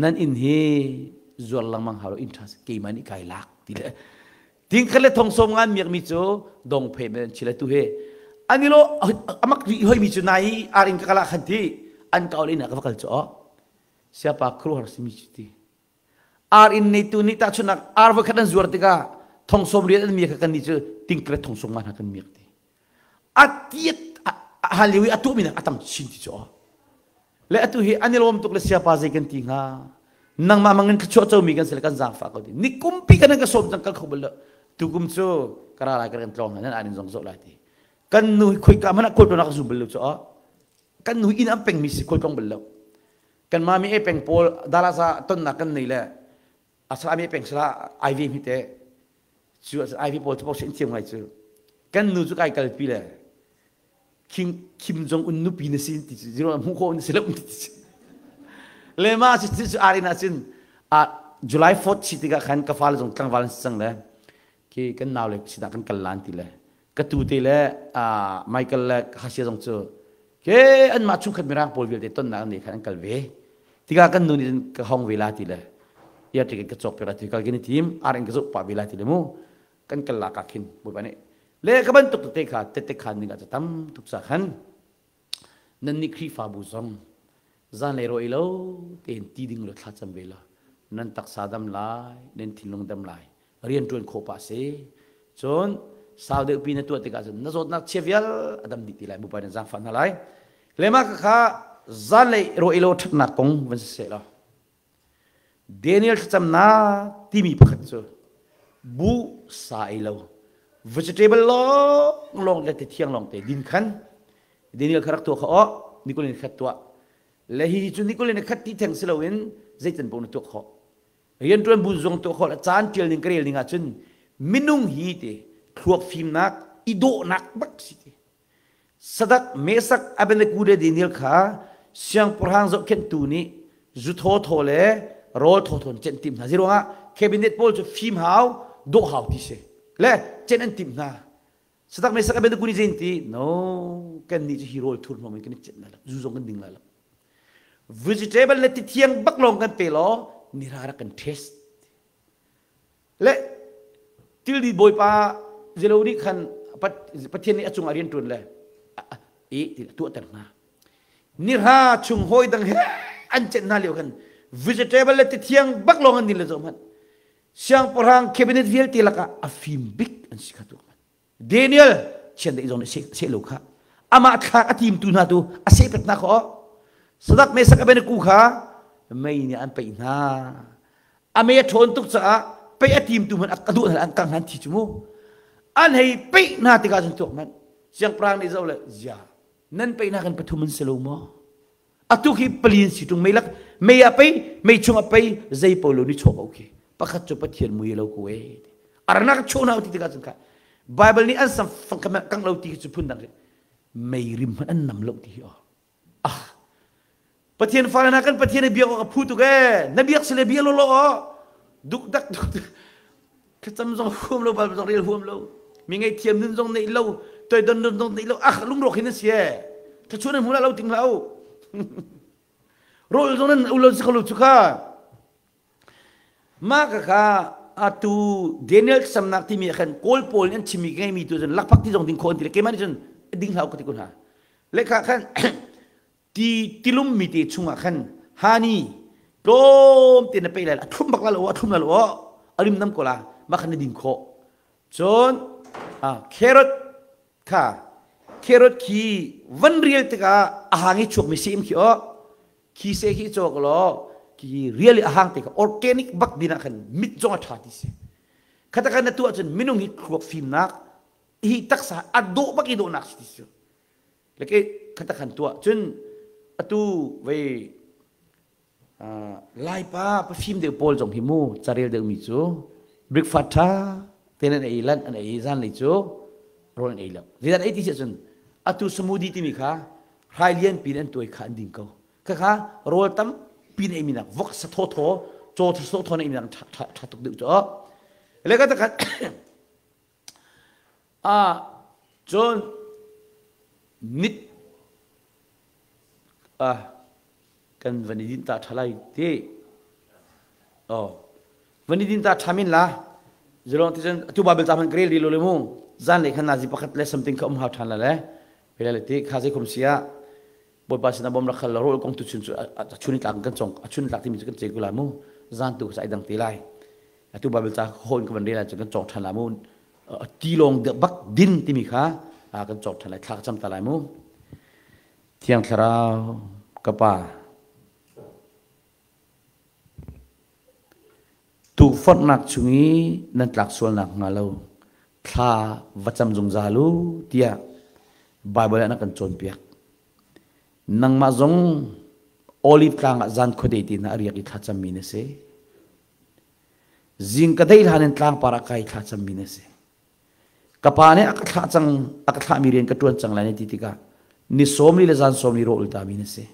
Nan inn hi zuar lengmang hau lo inn ṭha keimah nih kai lak ti le tingkhat le thong sawm ngan miakmi cu dong phe men chila tu he ani lo amak ri hoimi cu nai ar in ka kala khan ti an kaul in ka va kal chu siapa khru har simi chu ti ar in nei tu nih tahchunak ar va khat an zuar tikah thong sawm riat an miak kan ni cu tingkhat le thong sawm ngan kan miak ti a tiat hal lio i a tuahmi nak a tam chin ti cu le atu hi an i lawm tuk le siapa zei kan ti hnga nangmah mangin thluachuah comi kan si le kan zaangfah ko ti ni kumpi kan ka sawm cang kal kho bal lo tukum cu ka ra lai ka kan tlawng nan an in zong zawh lai ti kan nu hi khoika hmanh ah khual tlawn ka zum bal lo cu kan nu inn an pengmi si khual tlawng bal lo kan mami e peng pawl dalasa tonnak kan nei le asala mi peng sala IV mi te cu IV pawl cu pok sin thiam ngai cu kan nu cu kai kalpi le King Kim Jong Un nupi na si ti cu zero hmuh khawh na si lo ti cu le ma cu cu arin ah cun a July 4th si tikah khan ka fale zong tlangval an si cang le khi kan nau le sinah kan kal lan ti le ka tu te le Michael le Hasia zong cu ke anmah chungkhat mirang pawl vialte tonnak an nei khan an kal ve tikah kan nu nih cun ka hong ve la ti le air ticket ka cawk piak la ti kal kin i tim ar in ka zoh pah ve la ti le mu kan kal lak ah khin Bawipa nih le ka bantuk tete kha tete khan ding ah tam tuk sa khan nan nih Khrihfabu zong zanlei ro ei lo tein ti ding lo thla cam ve la nan taksa dam lai nan thinlung dam lai rian ṭuan khawh pah si cun sau deuh pi na tuah tikah cun na zawtnak chia vial a dam dih ti lai Bawipa nih zaangfah hna lai le mah kha zanlei ro ei lo ṭhatnak kong van si seh law. Daniel thlacamnak timi pakhat cu buh sa ei lo, vegetable lawng lawng le ti thiang lawng te din khan Daniel kha rak tuah kha aw nikulin khat tuah. Le hihi cu nikulin khat ti theng si loin zeitin paoh na tuah khawh. Rianṭuan bu zong tuah khawh le caan ṭial ning ka rel ning ahcun minung hi ti thluak fimnak i dawhnak bak si ti. Sadak Mesak Abednego le Daniel kha siangpahrang zohkhenhtu nih zu thawthaw le rawl thawthaw in cenh timh hna. Zeiruangah cabinet pawl cu fim hau, dawh hau ti si. Le cenh an timh hna. Sadak Mesak Abednego nih zei ti? No, kan nih cu hi rawl thur hmang in kan i cenh lai lo. Zu zong kan ding lai lo. Vegetable le ti thiang bak lawng kan pe law nira rak kan test. Le tildi bawipa zelo nih khan Pathian nih a cungah rian ṭuan le i ti tuahter hna. Nihra chung hawi dang he an cenh hna lio khan vegetable le tithiang bak lawng an din le zoh hmanh. Siangpahrang cabinet vialte lakah a fim bik an si kha tuak hmanh. Daniel chiandeih zong nih seh lo kha amah thlak a timtu hna tu a seh pek hna kha Sadak Mesak Abednego kha mei nih an peih hna a mei a ṭhawn tuk caah peih a timtu hmanh a duh hna an kang hna an thi cu mu an hei peih hna tikah cun tuak hmanh siangpahrang nih zoh le zia nan peih hna kan pathum an si lo maw Atu khi pali an si ṭung mei lak mei ah pei mei chung ah pei zei paoh lo ni chaw ko khi pakhat cu Pathian mui lo ko e arnak chaw na ti tikah cun kha Bible nih an sam fang kang lo ti cu phun dang mei rim hmanh an nam lo ti hi ah Pathian fale na kan Pathian i biak awk a phu tuk e na biak sile bia lo lo duk dak duk Thlacam zong huam lo, Bible zong rel huam lo, mi ngaihthiam nun zong neih lo, toidon nun zong neih lo, ah lungrawk hin an si e. Thluachuah nan hmu la lo ting hlah u. Rawl zong nan u lo si kho lo cu kha. Mah ka kha atu Daniel samnak timi ah khan Kawl pawl nih an chimmi ka ngeimi tu cun lakphak ti zong ding khawh an ti le keimah nih cun ding hlah u ka ti ko hna. Le kha khan ti tilum mi te chungah khan hani tlawm te na pe lai a thlum bak la lo a thlum la lo a rim nam ko la ma khan na din khawh cun carrot kha carrot khi van rial tikah a hang i chuak mi sem khi o khi se khi cawk law khi rial i a hang te kha organic bak din ah khan mit zong a tha ti si khata kan na tuah cun minung hi thluak fimnak hi taksa a dawh bak i dawhnak si ti si Le ke khata khan tuah cun atu vei Laipa pafim deuh pawl zong hi mu carel deuh mi cu breakfast tha ten an ei lan an ei zan lei cu rawl an ei lo zeidan ei ti si cun atu smoothie timi kha hrai lian pin an tuai kha an ding ko kha kha rawl tam pin ei mi nak vok sa tho tho chaw tho tho na ei mi nak tha tha tuk deuh chu le ka ta Ah cun nit ah kan van i din ta ṭha lai ti. Oh, van i din ta ṭha min la. Zilong ti cun atu Bible ca hmanh ka rel rih lo le mu. Zan lei khan nazi pakhat le something kha um hau ṭhan la le. Pele le ti kha zei khum sia Bawipa sinah bawm rak khal la rawl kong tu chun cu a chun i tlak kan cong a chun tlak timi cu kan ce ko la mu. Zan tu sa i dang te lai. Atu Bible ca hawn ka van rel ahcun kan cawk ṭhan la mu. Ti lawng bak din timi kha kan cawk ṭhan lai thla ka cam ta lai mu. Thiang Thlarau ka Pa tukforhnak chung i nan tlak sualnak hnga lo thla va cam zungzal u tiah Bible ah na kan cawnpiak. Nangmah zong Olive tlang ah zan khuadei te hna a riak i thlacammi na si. Zing ka dei hlan in tlangpar ah kai thla cammi na si. Ka pa nih a ka thlah cang, a ka thlahmi rian ka ṭuan cang lai na ti tikah ni sawmli le zan sawmli rawl tami na si.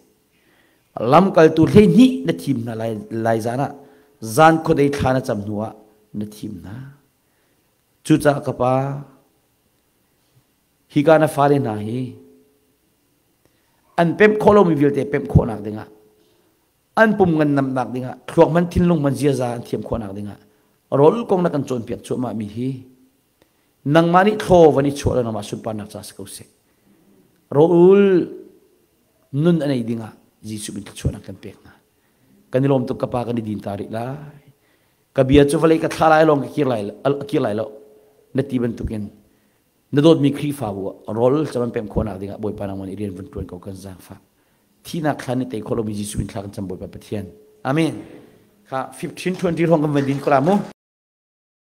Lamkaltu 12 na thim hna lai, lai zan ah zan khuadei thla na cam hnu ah na thim hna. Cucaah ka pa, hika na fale hna hi an pemh khawh lomi vialte pemh khawhnak dingah an pum ngan namnak dingah thluak man thinlung man ziaza an thiam khawhnak dingah rawl kong na kan cawnpiak cuahmah mi hi nangmah nih thlaw van i chuah le nangmah sunparnak ca si ko seh rawl nun a nei dingah Jesuh min thluachuahnak kan pek hna kan i lawm tuk ka pa kan i din ta rih lai ka bia cu vawlei ka thla lai lawng ka kir lai kir lai lo na ti bantukin Na dawtmi Khrihfabu ah rawl caman pem khawhnak dingah Bawipa nangmah nih rian vun ṭuan ko kan zaangfah. Thihnak thlan i tei khawh lomi Jesuh in thla kan cam Bawipa Pathian. Amen. Kha 15 20 hrawng kan van din ko la mu.